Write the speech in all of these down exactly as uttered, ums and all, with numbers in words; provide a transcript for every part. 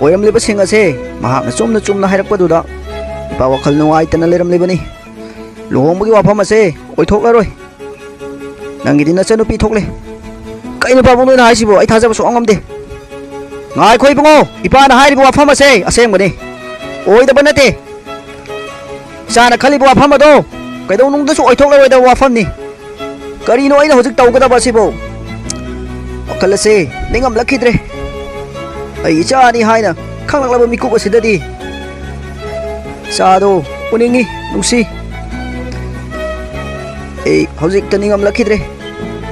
ꯑꯣꯏꯔꯝꯂꯤꯕꯁꯤꯡ ꯑꯁꯦ ꯃꯍꯥꯛꯅ ꯆꯨꯝꯅ ꯆꯨꯝꯅ ꯍꯥꯏꯔꯛꯄꯗꯨꯗ ꯏꯄꯥ ꯋꯥꯈꯜ ꯅꯨꯡꯉꯥꯏꯇꯅ ꯂꯩꯔꯝꯂꯤꯕꯅꯤ꯫ ꯂꯨꯍꯣꯡꯕꯒꯤ ꯋꯥꯐꯝ ꯑꯁꯦ ꯑꯣꯏꯊꯣꯛꯂꯔꯣꯏ꯫ ꯅꯪꯒꯤꯗꯤ ꯅꯆꯟꯅꯨꯄꯤ ꯊꯣꯛꯂꯦ꯫ ꯀꯩꯅꯣ ꯄꯥꯕꯨꯡ ꯅꯣꯏꯅ ꯍꯥꯏꯁꯤꯕꯣ? ꯑꯩ ꯊꯥꯖꯕ ꯁꯨꯡꯉꯝ ꯉꯝꯗꯦ꯫ ꯉꯥꯏꯈꯣ ꯏꯕꯨꯡꯉꯣ, ꯏꯄꯥꯅ ꯍꯥꯏꯔꯤꯕ ꯋꯥꯐꯝ ꯑꯁꯦ ꯑꯁꯦꯡꯕꯅꯤ, ꯑꯣꯏꯗꯕ ꯅꯠꯇꯦ꯫ ꯏꯆꯥꯅ ꯈꯜꯂꯤꯕ ꯋꯥꯐꯝ ꯑꯗꯣ ꯀꯩꯗꯧꯅꯨꯡꯗꯁꯨ ꯑꯣꯏꯊꯣꯛꯂꯔꯣꯏꯗꯕ ꯋꯥꯐꯝꯅꯤ꯫ ꯀꯔꯤꯅꯣ ꯑꯩꯅ ꯍꯧꯖꯤꯛ ꯇꯧꯒꯗꯕ ꯑꯁꯤꯕꯨ? ꯋꯥꯈꯜ ꯑꯁꯦ ꯅꯤꯡꯉꯝꯂꯛꯈꯤꯗ꯭ꯔꯦ꯫ ꯑꯩ ꯏꯆꯥꯅꯤ ꯍꯥꯏꯅ ꯈꯪꯂꯛꯂꯕ ꯃꯤꯀꯨꯞ ꯑꯁꯤꯗꯗꯤ ꯏꯆꯥꯗꯣ ꯎꯅꯤꯡꯉꯤ, ꯅꯨꯡꯁꯤ꯫ ꯑꯩ ꯍꯧꯖꯤꯛꯇ ꯅꯤꯡꯉꯝꯂꯛꯈꯤꯗ꯭ꯔꯦ꯫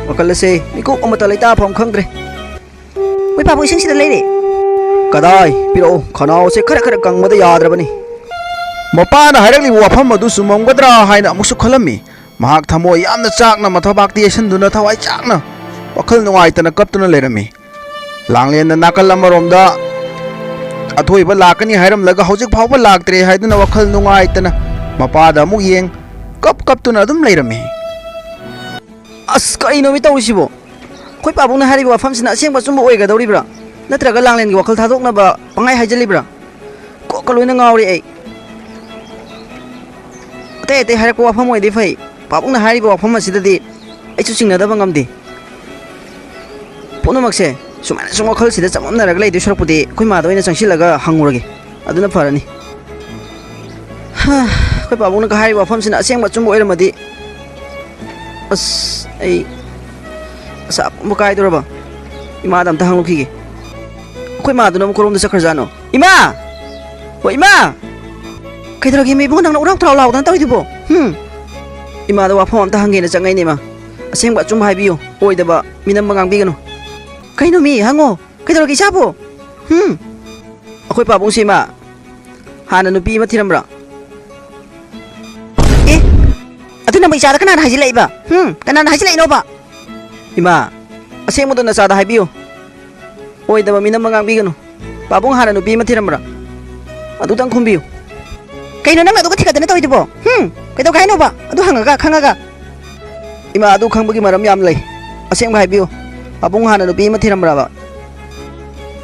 ꯋꯥꯈꯜ ꯑꯁꯦ ꯃꯤꯀꯨꯞ ꯑꯃꯠꯇ ꯂꯩꯇꯥꯐꯝ ꯈꯪꯗ꯭ꯔꯦ꯫ ꯍꯣꯏ ꯄꯥꯕꯨꯡ, ꯏꯁꯤꯡꯁꯤꯗ ꯂꯩꯔꯦ꯫ ꯀꯗꯥꯏ? ꯄꯤꯔꯛꯑꯣ, ꯈꯅꯥꯎꯁꯦ ꯈꯔ ꯈꯔ ꯀꯪꯕꯗ ꯌꯥꯗ꯭ꯔꯕꯅꯤ꯫ ꯃꯄꯥꯅ ꯍꯥꯏꯔꯛꯂꯤꯕ ꯋꯥꯐꯝ ꯑꯗꯨ ꯆꯨꯝꯃꯝꯒꯗ꯭ꯔꯥ ꯍꯥꯏꯅ ꯑꯃꯨꯛꯁꯨ ꯈꯜꯂꯝꯃꯤ꯫ ꯃꯍꯥꯛ ꯊꯃꯣꯏ ꯌꯥꯝꯅ ꯆꯥꯛꯅ, ꯃꯊꯕꯥꯛꯇ ꯌꯩꯁꯟꯗꯨꯅ, ꯊꯋꯥꯏ ꯆꯥꯛꯅ, ꯋꯥꯈꯜ ꯅꯨꯡꯉꯥꯏꯇꯅ ꯀꯞꯇꯨꯅ ꯂꯩꯔꯝꯃꯤ꯫ ꯂꯥꯡꯂꯦꯟꯅ ꯅꯥꯀꯜ ꯑꯃꯔꯣꯝꯗ ꯑꯊꯣꯏꯕ ꯂꯥꯛꯀꯅꯤ ꯍꯥꯏꯔꯝꯂꯒ ꯍꯧꯖꯤꯛ ꯐꯥꯎꯕ ꯂꯥꯛꯇ꯭ꯔꯦ ꯍꯥꯏꯗꯨꯅ ꯋꯥꯈꯜ ꯅꯨꯡꯉꯥꯏꯇꯅ ꯃꯄꯥꯗ ꯑꯃꯨꯛ ꯌꯦꯡ, ꯀꯞ ꯀꯞꯇꯨꯅ ꯑꯗꯨꯝ ꯂꯩꯔꯝꯃꯤ꯫ ꯑꯁ, ꯀꯔꯤꯅꯣꯃꯤ ꯇꯧꯔꯤꯁꯤꯕꯣ? ꯑꯩꯈꯣꯏ ꯄꯥꯕꯨꯡꯅ ꯍꯥꯏꯔꯤꯕ ꯋꯥꯐꯝꯁꯤꯅ ꯑꯁꯦꯡꯕ ꯑꯆꯨꯝꯕ ꯑꯣꯏꯒꯗꯧꯔꯤꯕ꯭ꯔꯥ? ꯅꯠꯇ꯭ꯔꯒ ꯂꯥꯡꯂꯦꯟꯒꯤ ꯋꯥꯈꯜ ꯊꯥꯗꯣꯛꯅꯕ ꯄꯪꯍꯥꯏ ꯍꯥꯏꯖꯜꯂꯤꯕ꯭ꯔꯥ? ꯀꯣꯛꯀ ꯂꯣꯏꯅ ꯉꯥꯎꯔꯦ ꯑꯩ꯫ ꯑꯇꯩ ꯑꯇꯩ ꯍꯥꯏꯔꯛꯄ ꯋꯥꯐꯝ ꯑꯣꯏꯗꯤ ꯐꯩ, ꯄꯥꯕꯨꯡꯅ ꯍꯥꯏꯔꯤꯕ ꯋꯥꯐꯝ ꯑꯁꯤꯗꯗꯤ ꯑꯩꯁꯨ ꯆꯤꯡꯅꯗꯕ ꯉꯝꯗꯦ꯫ ꯄꯨꯝꯅꯃꯛꯁꯦ ꯁꯨꯃꯥꯏꯅ ꯁꯨꯝ ꯋꯥꯈꯜꯁꯤꯗ ꯆꯃꯝꯅꯔꯒ ꯂꯩꯗꯣꯏ ꯁꯔꯨꯛꯄꯨꯗꯤ ꯑꯩꯈꯣꯏ ꯃꯥꯗ ꯑꯣꯏꯅ ꯆꯪꯁꯤꯜꯂꯒ ꯍꯪꯉꯨꯔꯒꯦ, ꯑꯗꯨꯅ ꯐꯔꯅꯤ꯫ ꯍꯥ, ꯑꯩꯈꯣꯏ ꯄꯥꯕꯨꯡꯅꯒ ꯍꯥꯏꯔꯤꯕ ꯋꯥꯐꯝꯁꯤꯅ ꯑꯁꯦꯡꯕ ꯑꯆꯨꯝꯕ ꯑꯣꯏꯔꯝꯃꯗꯤ, ꯑꯁ, ꯑꯩ ꯑꯁꯥ ꯄꯨꯝꯕ ꯀꯥꯏꯗꯣꯔꯕ꯫ ꯏꯃꯥꯗ ꯑꯝꯇ ꯍꯪꯂꯨꯈꯤꯒꯦ꯫ ꯑꯩꯈꯣꯏ ꯃꯥꯗꯨꯅ ꯑꯃꯨꯛ ꯀꯔꯣꯝꯗ ꯆꯠꯈ꯭ꯔꯖꯥꯠꯅꯣ? ꯏꯃꯥ! ꯍꯣ, ꯏꯃꯥ! ꯀꯩꯗꯧꯔꯒꯦ, ꯏꯕꯨꯡꯉꯣ, ꯅꯪꯅ ꯎꯔꯥꯎ ꯊꯔꯥꯎ ꯂꯥꯎꯗꯅ ꯇꯧꯔꯤꯗꯨꯕꯣ? ꯍꯨꯝ? ꯏꯃꯥꯗ ꯋꯥꯐꯝ ꯑꯝꯇ ꯍꯪꯒꯦꯅ ꯆꯪꯉꯛꯏꯅꯦ, ꯏꯃꯥ꯫ ꯑꯁꯦꯡꯕ ꯑꯆꯨꯝꯕ ꯍꯥꯏꯕꯤꯌꯨ, ꯑꯣꯏꯗꯕ ꯃꯤꯅꯝꯕ ꯉꯥꯡꯕꯤꯒꯅꯨ꯫ ꯀꯩꯅꯣ ꯃꯤ, ꯍꯪꯉꯣ꯫ ꯀꯩꯗꯧꯔꯒꯦ ꯏꯆꯥꯕꯨ? ꯍꯨꯝ? ꯑꯩꯈꯣꯏ ꯄꯥꯕꯨꯡꯁꯤ, ꯏꯃꯥ, ꯍꯥꯟꯅ ꯅꯨꯄꯤ ꯑꯃ ꯊꯤꯔꯝꯕ꯭ꯔꯥ? ꯑꯦ? ꯑꯗꯨ ꯅꯪꯕꯨ ꯏꯆꯥꯗ ꯀꯅꯥꯅ ꯍꯥꯏꯖꯤꯜꯂꯛꯏꯕ? ꯍꯨꯝ? ꯀꯅꯥꯅ ꯍꯥꯏꯖꯤꯜꯂꯛꯏꯅꯣꯕ? ꯏꯃꯥ, ꯑꯁꯦꯡꯕꯗꯣ ꯅꯆꯥꯗ ꯍꯥꯏꯕꯤꯌꯨ꯫ ꯑꯣꯏꯗꯕ ꯃꯤꯅꯝꯕ ꯉꯥꯡꯕꯤꯒꯅꯨ꯫ ꯄꯥꯕꯨꯡ ꯍꯥꯟꯅ ꯅꯨꯄꯤ ꯑꯃ ꯊꯤꯔꯝꯕ꯭ꯔꯥ? ꯑꯗꯨꯇꯪ ꯈꯨꯝꯕꯤꯌꯨ꯫ ꯀꯩꯅꯣ ꯅꯪꯅ ꯑꯗꯨꯒ ꯊꯤꯒꯠꯇꯅ ꯇꯧꯔꯤꯗꯨꯕꯣ? ꯍꯨꯝ? ꯀꯩꯗꯧꯒꯦ ꯍꯥꯏꯅꯣꯕ? ꯑꯗꯨ ꯍꯪꯉꯒ, ꯈꯪꯉꯒ? ꯏꯃꯥ, ꯑꯗꯨ ꯈꯪꯕꯒꯤ ꯃꯔꯝ ꯌꯥꯝ ꯂꯩ꯫ ꯑꯁꯦꯡꯕ ꯍꯥꯏꯕꯤꯌꯨ꯫ ꯄꯥꯕꯨꯡ ꯍꯥꯟꯅ ꯅꯨꯄꯤ ꯑꯃ ꯊꯤꯔꯝꯕ꯭ꯔꯕ?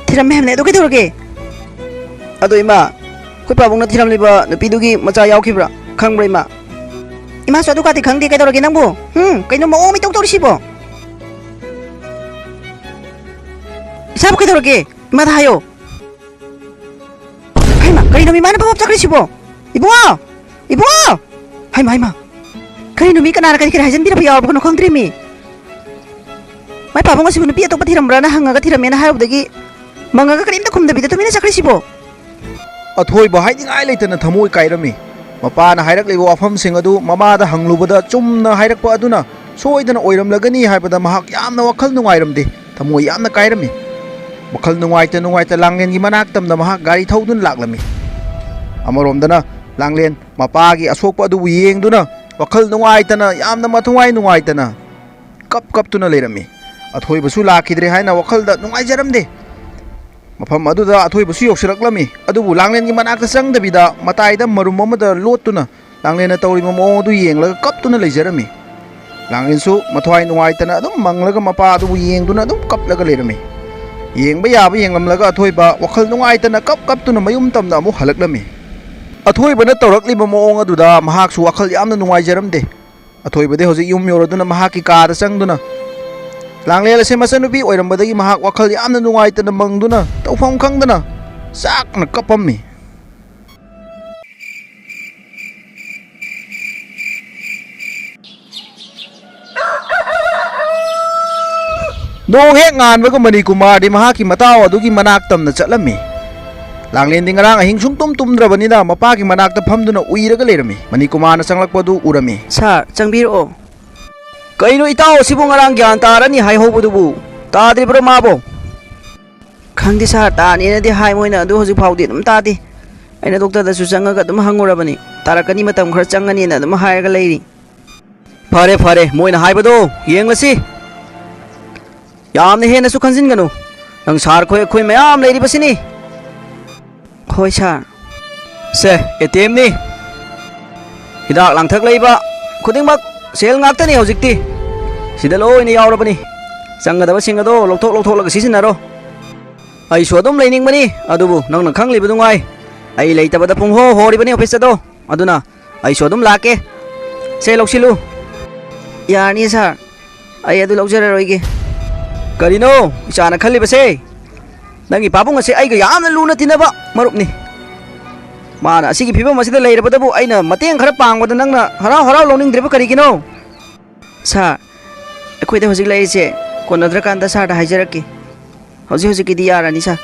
ꯊꯤꯔꯝꯃꯦ ꯍꯥꯏꯕꯅꯦ꯫ ꯑꯗꯨ ꯀꯩꯗꯧꯔꯒꯦ? ꯑꯗꯣ ꯏꯃꯥ, ꯑꯩꯈꯣꯏ ꯄꯥꯕꯨꯡꯅ ꯊꯤꯔꯝꯂꯤꯕ ꯅꯨꯄꯤꯗꯨꯒꯤ ꯃꯆꯥ ꯌꯥꯎꯈꯤꯕ꯭ꯔꯥ? ꯈꯪꯕ꯭ꯔꯥ ꯏꯃꯥ? ꯏꯃꯥꯁꯨ ꯑꯗꯨ ꯀꯥꯇꯤ ꯈꯪꯗꯦ꯫ ꯀꯩꯗꯧꯔꯒꯦ ꯅꯪꯕꯨ? ꯍꯨꯝ, ꯀꯩꯅꯣ ꯃꯑꯣꯡ ꯑꯃ ꯏꯇꯧ ꯇꯧꯔꯤꯁꯤꯕꯣ? ꯏꯁꯥꯕꯨ ꯀꯩꯗꯧꯔꯒꯦ? ꯏꯃꯥꯗ ꯍꯥꯏꯌꯣ꯫ ꯍꯩꯃꯥ, ꯀꯔꯤꯅꯣ ꯏꯃꯥꯅ ꯄꯕꯞ ꯆꯠꯈ꯭ꯔꯤꯁꯤꯕꯣ? ꯏꯕꯨꯡꯉꯣ! ꯏꯕꯨꯡꯉꯣ! ꯍꯩꯃꯥ, ꯍꯩꯃꯥ! ꯀꯔꯤꯅꯣ ꯃꯤ ꯀꯅꯥꯅ ꯀꯔꯤ ꯀꯔꯤ ꯍꯥꯏꯖꯤꯟꯕꯤꯔꯛꯄ ꯌꯥꯎꯔꯕꯅꯣ ꯈꯪꯗ꯭ꯔꯦꯃꯤ꯫ ꯃꯥꯏ ꯄꯥꯕꯨꯡ ꯑꯁꯤꯕꯨ ꯅꯨꯄꯤ ꯑꯇꯣꯞꯄ ꯊꯤꯔꯝꯕ꯭ꯔꯥꯅ ꯍꯪꯉꯒ ꯊꯤꯔꯝꯃꯦꯅ ꯍꯥꯏꯔꯨꯕꯗꯒꯤ ꯃꯪꯉꯒ ꯀꯔꯤꯝꯇ ꯈꯨꯝꯗꯕꯤꯗ ꯇꯨꯃꯤꯟꯅ ꯆꯠꯈ꯭ꯔꯤꯁꯤꯕꯣ? ꯑꯊꯣꯏꯕ ꯍꯥꯏꯅꯤꯡꯉꯥꯏ ꯂꯩꯇꯅ ꯊꯃꯣꯏ ꯀꯥꯏꯔꯝꯃꯤ꯫ ꯃꯄꯥꯅ ꯍꯥꯏꯔꯛꯂꯤꯕ ꯋꯥꯐꯝꯁꯤꯡ ꯑꯗꯨ ꯃꯃꯥꯗ ꯍꯪꯂꯨꯕꯗ ꯆꯨꯝꯅ ꯍꯥꯏꯔꯛꯄ ꯑꯗꯨꯅ ꯁꯣꯏꯗꯅ ꯑꯣꯏꯔꯝꯂꯒꯅꯤ ꯍꯥꯏꯕꯗ ꯃꯍꯥꯛ ꯌꯥꯝꯅ ꯋꯥꯈꯜ ꯅꯨꯡꯉꯥꯏꯔꯝꯗꯦ꯫ ꯊꯃꯣꯏ ꯌꯥꯝꯅ ꯀꯥꯏꯔꯝꯃꯤ꯫ ꯋꯥꯈꯜ ꯅꯨꯡꯉꯥꯏꯇ ꯅꯨꯡꯉꯥꯏꯇ ꯂꯥꯡꯂꯦꯟꯒꯤ ꯃꯅꯥꯛ ꯇꯝꯅ ꯃꯍꯥꯛ ꯒꯥꯔꯤ ꯊꯧꯗꯨꯅ ꯂꯥꯛꯂꯝꯃꯤ꯫ ꯑꯃꯔꯣꯝꯗꯅ ꯂꯥꯡꯂꯦꯟ ꯃꯄꯥꯒꯤ ꯑꯁꯣꯛꯄ ꯑꯗꯨꯕꯨ ꯌꯦꯡꯗꯨꯅ ꯋꯥꯈꯜ ꯅꯨꯡꯉꯥꯏꯇꯅ, ꯌꯥꯝꯅ ꯃꯊꯧꯋꯥꯏ ꯅꯨꯡꯉꯥꯏꯇꯅ ꯀꯞ ꯀꯞꯇꯨꯅ ꯂꯩꯔꯝꯃꯤ꯫ ꯑꯊꯣꯏꯕꯁꯨ ꯂꯥꯛꯈꯤꯗ꯭ꯔꯦ ꯍꯥꯏꯅ ꯋꯥꯈꯜꯗ ꯅꯨꯡꯉꯥꯏꯖꯔꯝꯗꯦ꯫ ꯃꯐꯝ ꯑꯗꯨꯗ ꯑꯊꯣꯏꯕꯁꯨ ꯌꯧꯁꯤꯜꯂꯛꯂꯝꯃꯤ꯫ ꯑꯗꯨꯕꯨ ꯂꯥꯡꯂꯦꯟꯒꯤ ꯃꯅꯥꯛꯇ ꯆꯪꯗꯕꯤꯗ ꯃꯇꯥꯏꯗ ꯃꯔꯨꯝ ꯑꯃꯗ ꯂꯣꯠꯇꯨꯅ ꯂꯥꯡꯂꯦꯟꯅ ꯇꯧꯔꯤꯕ ꯃꯑꯣꯡ ꯑꯗꯨ ꯌꯦꯡꯂꯒ ꯀꯞꯇꯨꯅ ꯂꯩꯖꯔꯝꯃꯤ꯫ ꯂꯥꯡꯂꯦꯟꯁꯨ ꯃꯊ꯭ꯋꯥꯏ ꯅꯨꯡꯉꯥꯏꯇꯅ ꯑꯗꯨꯝ ꯃꯪꯂꯒ ꯃꯄꯥ ꯑꯗꯨꯕꯨ ꯌꯦꯡꯗꯨꯅ ꯑꯗꯨꯝ ꯀꯞꯂꯒ ꯂꯩꯔꯝꯃꯤ꯫ ꯌꯦꯡꯕ ꯌꯥꯕ ꯌꯦꯡꯂꯝꯂꯒ ꯑꯊꯣꯏꯕ ꯋꯥꯈꯜ ꯅꯨꯡꯉꯥꯏꯇꯅ ꯀꯞ ꯀꯞꯇꯨꯅ ꯃꯌꯨꯝ ꯇꯝꯅ ꯑꯃꯨꯛ ꯍꯜꯂꯛꯂꯝꯃꯤ꯫ ꯑꯊꯣꯏꯕꯅ ꯇꯧꯔꯛꯂꯤꯕ ꯃꯑꯣꯡ ꯑꯗꯨꯗ ꯃꯍꯥꯛꯁꯨ ꯋꯥꯈꯜ ꯌꯥꯝꯅ ꯅꯨꯡꯉꯥꯏꯖꯔꯝꯗꯦ꯫ ꯑꯊꯣꯏꯕꯗꯤ ꯍꯧꯖꯤꯛ ꯌꯨꯝ ꯌꯧꯔꯗꯨꯅ ꯃꯍꯥꯛꯀꯤ ꯀꯥꯗ ꯆꯪꯗꯨꯅ ꯂꯥꯡꯂꯦꯟ ꯑꯁꯦ ꯃꯆꯟꯅꯨꯄꯤ ꯑꯣꯏꯔꯝꯕꯗꯒꯤ ꯃꯍꯥꯛ ꯋꯥꯈꯜ ꯌꯥꯝꯅ ꯅꯨꯡꯉꯥꯏꯇꯅ ꯃꯪꯗꯨꯅ ꯇꯧꯐꯝ ꯈꯪꯗꯅ ꯆꯥꯛꯅ ꯀꯞꯄꯝꯃꯤ꯫ ꯅꯣꯡ ꯍꯦꯛ ꯉꯥꯟꯕꯒ ꯃꯅꯤꯀꯨꯃꯥꯔꯗꯤ ꯃꯍꯥꯛꯀꯤ ꯃꯇꯥꯎ ꯑꯗꯨꯒꯤ ꯃꯅꯥꯛ ꯇꯝꯅ ꯆꯠꯂꯝꯃꯤ꯫ ꯂꯥꯡꯂꯦꯟꯗꯤ ꯉꯔꯥꯡ ꯑꯍꯤꯡ ꯁꯨꯡꯇꯨꯝ ꯇꯨꯝꯗ꯭ꯔꯕꯅꯤꯅ ꯃꯄꯥꯒꯤ ꯃꯅꯥꯛꯇ ꯐꯝꯗꯨꯅ ꯎꯏꯔꯒ ꯂꯩꯔꯝꯃꯤ꯫ ꯃꯅꯤꯀꯨꯃꯥꯔꯅ ꯆꯪꯂꯛꯄꯗꯨ ꯎꯔꯝꯃꯤ꯫ ꯁꯥꯔ, ꯆꯪꯕꯤꯔꯛꯑꯣ꯫ ꯀꯩꯅꯣ ꯏꯇꯥꯎ ꯑꯁꯤꯕꯨ ꯉꯔꯥꯡ ꯒ꯭ꯌꯥꯟ ꯇꯥꯔꯅꯤ ꯍꯥꯏꯍꯧꯕꯗꯨꯕꯨ ꯇꯥꯗ꯭ꯔꯤꯕ꯭ꯔꯣ ꯃꯥꯕꯣ? ꯈꯪꯗꯦ ꯁꯥꯔ, ꯇꯥꯅꯦꯅꯗꯤ ꯍꯥꯏ ꯃꯣꯏꯅ, ꯑꯗꯨ ꯍꯧꯖꯤꯛ ꯐꯥꯎꯗꯤ ꯑꯗꯨꯝ ꯇꯥꯗꯦ꯫ ꯑꯩꯅ ꯗꯣꯛꯇꯔꯗꯁꯨ ꯆꯪꯉꯒ ꯑꯗꯨꯝ ꯍꯪꯉꯨꯔꯕꯅꯤ, ꯇꯥꯔꯛꯀꯅꯤ, ꯃꯇꯝ ꯈꯔ ꯆꯪꯒꯅꯤꯅ ꯑꯗꯨꯝ ꯍꯥꯏꯔꯒ ꯂꯩꯔꯤ꯫ ꯐꯔꯦ ꯐꯔꯦ, ꯃꯣꯏꯅ ꯍꯥꯏꯕꯗꯣ ꯌꯦꯡꯂꯁꯤ꯫ ꯌꯥꯝꯅ ꯍꯦꯟꯅꯁꯨ ꯈꯟꯖꯤꯟꯒꯅꯨ꯫ ꯅꯪ ꯁꯥꯔ ꯈꯣꯏ ꯑꯩꯈꯣꯏ ꯃꯌꯥꯝ ꯂꯩꯔꯤꯕꯁꯤꯅꯤ꯫ ꯍꯣꯏ ꯁꯥꯔ꯫ ꯁꯦ, ꯑꯦ ꯇꯤ ꯑꯦꯝꯅꯤ꯫ ꯍꯤꯗꯥꯛ ꯂꯥꯡꯊꯛ ꯂꯩꯕ ꯈꯨꯗꯤꯡꯃꯛ ꯁꯦꯜ ꯉꯥꯛꯇꯅꯤ ꯍꯧꯖꯤꯛꯇꯤ꯫ ꯁꯤꯗ ꯂꯣꯏꯅ ꯌꯥꯎꯔꯕꯅꯤ꯫ ꯆꯪꯒꯗꯕꯁꯤꯡ ꯑꯗꯣ ꯂꯧꯊꯣꯛ ꯂꯧꯊꯣꯛꯂꯒ ꯁꯤꯖꯤꯟꯅꯔꯣ꯫ ꯑꯩꯁꯨ ꯑꯗꯨꯝ ꯂꯩꯅꯤꯡꯕꯅꯤ, ꯑꯗꯨꯕꯨ ꯅꯪꯅ ꯈꯪꯂꯤꯕꯗꯨꯉꯥꯏ ꯑꯩ ꯂꯩꯇꯕꯗ ꯄꯨꯡꯍꯣ ꯍꯣꯔꯤꯕꯅꯤ ꯑꯣꯐꯤꯁ ꯑꯗꯣ꯫ ꯑꯗꯨꯅ ꯑꯩꯁꯨ ꯑꯗꯨꯝ ꯂꯥꯛꯀꯦ꯫ ꯁꯦ, ꯂꯧꯁꯤꯜꯂꯨ꯫ ꯌꯥꯔꯅꯤ ꯁꯥꯔ, ꯑꯩ ꯑꯗꯨ ꯂꯧꯖꯔꯔꯣꯏꯒꯦ꯫ ꯀꯔꯤꯅꯣ ꯏꯆꯥꯅ ꯈꯜꯂꯤꯕꯁꯦ? ꯅꯪꯒꯤ ꯄꯥꯕꯨꯡ ꯑꯁꯤ ꯑꯩꯒ ꯌꯥꯝꯅ ꯂꯨꯅ ꯇꯤꯟꯅꯕ ꯃꯔꯨꯞꯅꯤ꯫ ꯃꯥꯅ ꯑꯁꯤꯒꯤ ꯐꯤꯕꯝ ꯑꯁꯤꯗ ꯂꯩꯔꯕꯗꯕꯨ ꯑꯩꯅ ꯃꯇꯦꯡ ꯈꯔ ꯄꯥꯡꯕꯗ ꯅꯪꯅ ꯍꯔꯥꯎ ꯍꯔꯥꯎ ꯂꯧꯅꯤꯡꯗ꯭ꯔꯤꯕ ꯀꯔꯤꯒꯤꯅꯣ? ꯁꯥꯔ, ꯑꯩꯈꯣꯏꯗ ꯍꯧꯖꯤꯛ ꯂꯩꯔꯤꯁꯦ ꯀꯣꯟꯅꯗ꯭ꯔꯀꯥꯟꯗ ꯁꯥꯔꯗ ꯍꯥꯏꯖꯔꯛꯀꯦ꯫ ꯍꯧꯖꯤꯛ ꯍꯧꯖꯤꯛꯀꯤꯗꯤ ꯌꯥꯔꯅꯤ ꯁꯥꯔ꯫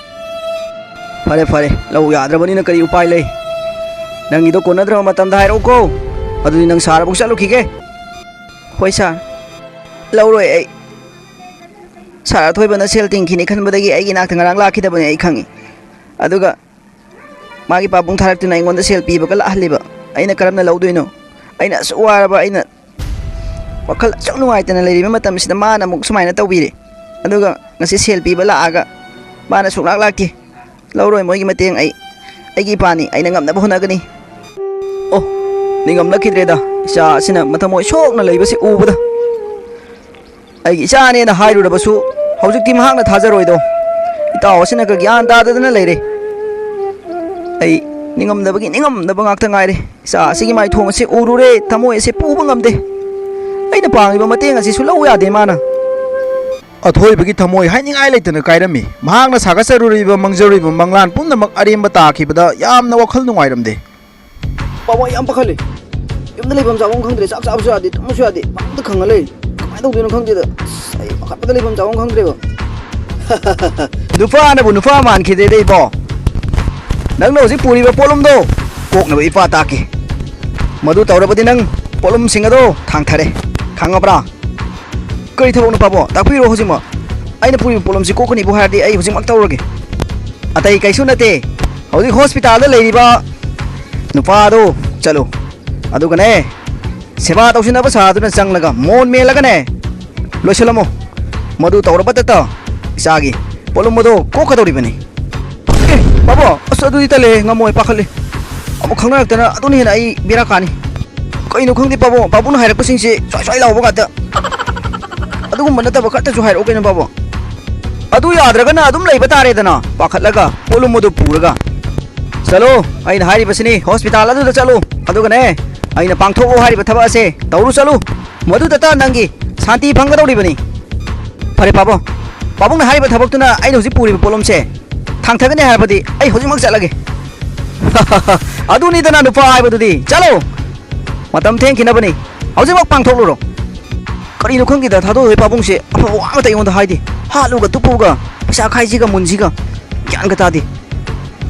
ꯐꯔꯦ, ꯐꯔꯦ, ꯂꯧ ꯌꯥꯗ꯭ꯔꯕꯅꯤꯅ ꯀꯔꯤ ꯎꯄꯥꯏ ꯂꯩ? ꯅꯪꯒꯤꯗꯣ ꯀꯣꯟꯅꯗ꯭ꯔꯕ ꯃꯇꯝꯗ ꯍꯥꯏꯔꯛꯎꯀꯣ꯫ ꯑꯗꯨꯗꯤ ꯅꯪ ꯁꯥꯔ ꯑꯃꯨꯛ ꯆꯠꯂꯨꯈꯤꯒꯦ꯫ ꯍꯣꯏ ꯁꯥꯔ꯫ ꯂꯧꯔꯣꯏ ꯑꯩ꯫ ꯁꯥꯔ ꯑꯊꯣꯏꯕꯅ ꯁꯦꯜ ꯇꯤꯡꯈꯤꯅꯤ ꯈꯟꯕꯗꯒꯤ ꯑꯩꯒꯤ ꯏꯅꯥꯛꯇ ꯉꯔꯥꯡ ꯂꯥꯛꯈꯤꯗꯕꯅꯤ, ꯑꯩ ꯈꯪꯉꯤ꯫ ꯑꯗꯨꯒ ꯃꯥꯒꯤ ꯄꯥꯕꯨꯡ ꯊꯥꯔꯛꯇꯨꯅ ꯑꯩꯉꯣꯟꯗ ꯁꯦꯜ ꯄꯤꯕꯒ ꯂꯥꯛꯍꯜꯂꯤꯕ꯫ ꯑꯩꯅ ꯀꯔꯝꯅ ꯂꯧꯗꯣꯏꯅꯣ? ꯑꯩꯅ ꯑꯁꯨꯛ ꯋꯥꯔꯕ, ꯑꯩꯅ ꯋꯥꯈꯜ ꯑꯁꯨꯛ ꯅꯨꯡꯉꯥꯏꯇꯅ ꯂꯩꯔꯤꯕ ꯃꯇꯝꯁꯤꯗ ꯃꯥꯅ ꯑꯃꯨꯛ ꯁꯨꯃꯥꯏꯅ ꯇꯧꯕꯤꯔꯦ꯫ ꯑꯗꯨꯒ ꯉꯁꯤ ꯁꯦꯜ ꯄꯤꯕ ꯂꯥꯛꯑꯒ ꯃꯥꯅ ꯁꯨꯡꯂꯥꯛ ꯂꯥꯛꯇꯦ꯫ ꯂꯧꯔꯣꯏ ꯃꯣꯏꯒꯤ ꯃꯇꯦꯡ ꯑꯩ꯫ ꯑꯩꯒꯤ ꯏꯄꯥꯅꯤ, ꯑꯩꯅ ꯉꯝꯅꯕ ꯍꯣꯠꯅꯒꯅꯤ꯫ ꯑꯣ, ꯅꯤꯡꯉꯝꯂꯛꯈꯤꯗ꯭ꯔꯦꯗ, ꯏꯆꯥ ꯑꯁꯤꯅ ꯃꯊꯃꯣꯏ ꯁꯣꯛꯅ ꯂꯩꯕꯁꯤ ꯎꯕꯗ꯫ ꯑꯩꯒꯤ ꯏꯆꯥꯅꯦꯅ ꯍꯥꯏꯔꯨꯔꯕꯁꯨ ꯍꯧꯖꯤꯛꯇꯤ ꯃꯍꯥꯛꯅ ꯊꯥꯖꯔꯣꯏꯗꯣ꯫ ꯏꯇꯥꯎ ꯑꯁꯤꯅꯒ ꯒ꯭ꯌꯥꯟ ꯇꯥꯗꯗꯅ ꯂꯩꯔꯦ꯫ ꯑꯩ ꯅꯤꯡꯉꯝꯗꯕꯒꯤ ꯅꯤꯡꯉꯝꯗꯕ ꯉꯥꯛꯇ ꯉꯥꯏꯔꯦ꯫ ꯏꯆꯥ ꯑꯁꯤꯒꯤ ꯃꯥꯏꯊꯣꯡ ꯑꯁꯤ ꯎꯔꯨꯔꯦ, ꯊꯃꯣꯏ ꯑꯁꯤ ꯄꯨꯕ ꯉꯝꯗꯦ꯫ ꯑꯩꯅ ꯄꯥꯡꯂꯤꯕ ꯃꯇꯦꯡ ꯑꯁꯤꯁꯨ ꯂꯧ ꯌꯥꯗꯦ ꯃꯥꯅ꯫ ꯑꯊꯣꯏꯕꯒꯤ ꯊꯃꯣꯏ ꯍꯥꯏꯅꯤꯡꯉꯥꯏ ꯂꯩꯇꯅ ꯀꯥꯏꯔꯝꯃꯤ꯫ ꯃꯍꯥꯛꯅ ꯁꯥꯒꯠꯆꯔꯨꯔꯤꯕ, ꯃꯪꯖꯔꯨꯔꯤꯕ ꯃꯪꯂꯥꯟ ꯄꯨꯝꯅꯃꯛ ꯑꯔꯦꯝꯕ ꯇꯥꯈꯤꯕꯗ ꯌꯥꯝꯅ ꯋꯥꯈꯜ ꯅꯨꯡꯉꯥꯏꯔꯝꯗꯦ꯫ ꯄꯥꯕꯨꯡ, ꯑꯩ ꯌꯥꯝ ꯄꯥꯈꯠꯂꯦ꯫ ꯌꯨꯝꯗ ꯂꯩꯐꯝ ꯆꯥꯐꯝ ꯈꯪꯗ꯭ꯔꯦ, ꯆꯥꯛ ꯆꯥꯕꯁꯨ ꯌꯥꯗꯦ, ꯇꯨꯝꯕꯁꯨ ꯌꯥꯗꯦ, ꯄꯪꯗ ꯈꯪꯉ ꯂꯩꯔꯦ꯫ ꯀꯃꯥꯏꯅ ꯇꯧꯗꯣꯏꯅꯣ ꯈꯪꯗꯦꯗ꯫ ꯑꯁ, ꯑꯩ ꯄꯥꯈꯠꯄꯗ ꯂꯩꯐꯝ ꯆꯥꯐꯝ ꯈꯪꯗ꯭ꯔꯦꯕ꯫ ꯅꯨꯄꯥꯅꯕꯨ ꯅꯨꯄꯥ ꯃꯥꯟꯈꯤꯗ꯭ꯔꯦꯗ ꯏꯕꯣ꯫ ꯅꯪꯅ ꯍꯧꯖꯤꯛ ꯄꯨꯔꯤꯕ ꯄꯣꯠꯂꯨꯝꯗꯣ ꯀꯣꯛꯅꯕ ꯏꯄꯥ ꯇꯥꯛꯀꯦ꯫ ꯃꯗꯨ ꯇꯧꯔꯕꯗꯤ ꯅꯪ ꯄꯣꯠꯂꯨꯝꯁꯤꯡ ꯑꯗꯣ ꯊꯥꯡꯊꯔꯦ꯫ ꯈꯪꯉꯕ꯭ꯔꯥ? ꯀꯔꯤ ꯊꯕꯛꯅꯣ ꯄꯥꯕꯣ? ꯇꯥꯛꯄꯤꯔꯣ ꯍꯧꯖꯤꯛꯃꯛ꯫ ꯑꯩꯅ ꯄꯨꯔꯤꯕ ꯄꯣꯠꯂꯨꯝꯁꯤ ꯀꯣꯛꯀꯅꯤꯕꯨ ꯍꯥꯏꯔꯗꯤ ꯑꯩ ꯍꯧꯖꯤꯛꯃꯛ ꯇꯧꯔꯒꯦ꯫ ꯑꯇꯩ ꯀꯩꯁꯨ ꯅꯠꯇꯦ꯫ ꯍꯧꯖꯤꯛ ꯍꯣꯁꯄꯤꯇꯥꯜꯗ ꯂꯩꯔꯤꯕ ꯅꯨꯄꯥꯗꯣ ꯆꯠꯂꯨ꯫ ꯑꯗꯨꯒꯅꯦ, ꯁꯦꯕꯥ ꯇꯧꯁꯤꯟꯅꯕ ꯁꯥꯗꯨꯅ ꯆꯪꯂꯒ ꯃꯣꯟ ꯃꯦꯜꯂꯒꯅꯦ, ꯂꯣꯏꯁꯤꯜꯂꯝꯃꯣ꯫ ꯃꯗꯨ ꯇꯧꯔꯕꯇꯇ ꯏꯆꯥꯒꯤ ꯄꯣꯠꯂꯨꯝ ꯑꯗꯨ ꯀꯣꯛꯀꯗꯧꯔꯤꯕꯅꯤ꯫ ꯑꯦ, ꯄꯥꯕꯣ, ꯑꯁ, ꯑꯗꯨꯗꯤ ꯇꯜꯂꯦ, ꯉꯝꯃꯣꯏ, ꯄꯥꯈꯠꯂꯦ꯫ ꯑꯃꯨꯛ ꯈꯪꯅꯔꯛꯇꯅ ꯑꯗꯨꯅ ꯍꯦꯟꯅ ꯑꯩ ꯕꯦꯔꯥ ꯀꯥꯅꯤ꯫ ꯀꯩꯅꯣ ꯈꯪꯗꯦ ꯄꯥꯕꯣ, ꯄꯥꯕꯨꯡꯅ ꯍꯥꯏꯔꯛꯄꯁꯤꯡꯁꯦ ꯁ꯭ꯋꯥꯏ ꯁ꯭ꯋꯥꯏ ꯂꯥꯎꯕ ꯉꯥꯛꯇ꯫ ꯑꯗꯨꯒꯨꯝꯕ ꯅꯠꯇꯕ ꯈꯔꯇꯁꯨ ꯍꯥꯏꯔꯛꯑꯣ ꯀꯩꯅꯣ ꯄꯥꯕꯣ꯫ ꯑꯗꯨ ꯌꯥꯗ꯭ꯔꯒꯅ ꯑꯗꯨꯝ ꯂꯩꯕ ꯇꯥꯔꯦꯗꯅ, ꯄꯥꯈꯠꯂꯒ ꯄꯣꯠꯂꯨꯝ ꯑꯗꯨ ꯄꯨꯔꯒ꯫ ꯆꯠꯂꯣ, ꯑꯩꯅ ꯍꯥꯏꯔꯤꯕꯁꯤꯅꯤ, ꯍꯣꯁꯄꯤꯇꯥꯜ ꯑꯗꯨꯗ ꯆꯠꯂꯨ, ꯑꯗꯨꯒꯅꯦ, ꯑꯩꯅ ꯄꯥꯡꯊꯣꯛꯂꯣ ꯍꯥꯏꯔꯤꯕ ꯊꯕꯛ ꯑꯁꯦ ꯇꯧꯔꯨ ꯆꯠꯂꯨ꯫ ꯃꯗꯨꯗꯇ ꯅꯪꯒꯤ ꯁꯥꯟꯇꯤ ꯐꯪꯒꯗꯧꯔꯤꯕꯅꯤ꯫ ꯐꯔꯦ ꯄꯥꯕꯨꯡ, ꯄꯥꯕꯨꯡꯅ ꯍꯥꯏꯔꯤꯕ ꯊꯕꯛꯇꯨꯅ ꯑꯩꯅ ꯍꯧꯖꯤꯛ ꯄꯨꯔꯤꯕ ꯄꯣꯠꯂꯨꯝꯁꯦ ꯊꯥꯡꯊꯒꯅꯤ ꯍꯥꯏꯔꯕꯗꯤ ꯑꯩ ꯍꯧꯖꯤꯛꯃꯛ ꯆꯠꯂꯒꯦ꯫ ꯑꯗꯨꯅꯤꯗꯅ ꯅꯨꯄꯥ ꯍꯥꯏꯕꯗꯨꯗꯤ꯫ ꯆꯠꯂꯣ, ꯃꯇꯝ ꯊꯦꯡꯈꯤꯅꯕꯅꯤ, ꯍꯧꯖꯤꯛꯃꯛ ꯄꯥꯡꯊꯣꯛꯂꯨꯔꯣ꯫ ꯀꯔꯤꯅꯣ ꯈꯪꯗꯦꯗ, ꯊꯥꯗꯣꯛꯏ ꯄꯥꯕꯨꯡꯁꯦ ꯑꯐꯕ ꯋꯥ ꯑꯃꯇ ꯑꯩꯉꯣꯟꯗ ꯍꯥꯏꯗꯦ꯫ ꯍꯥꯠꯂꯨꯒ ꯇꯨꯞꯄꯨꯒ, ꯄꯩꯁꯥ ꯈꯥꯏꯁꯤꯒ ꯃꯨꯟꯁꯤꯒ, ꯒ꯭ꯌꯥꯟꯒ ꯇꯥꯗꯦ꯫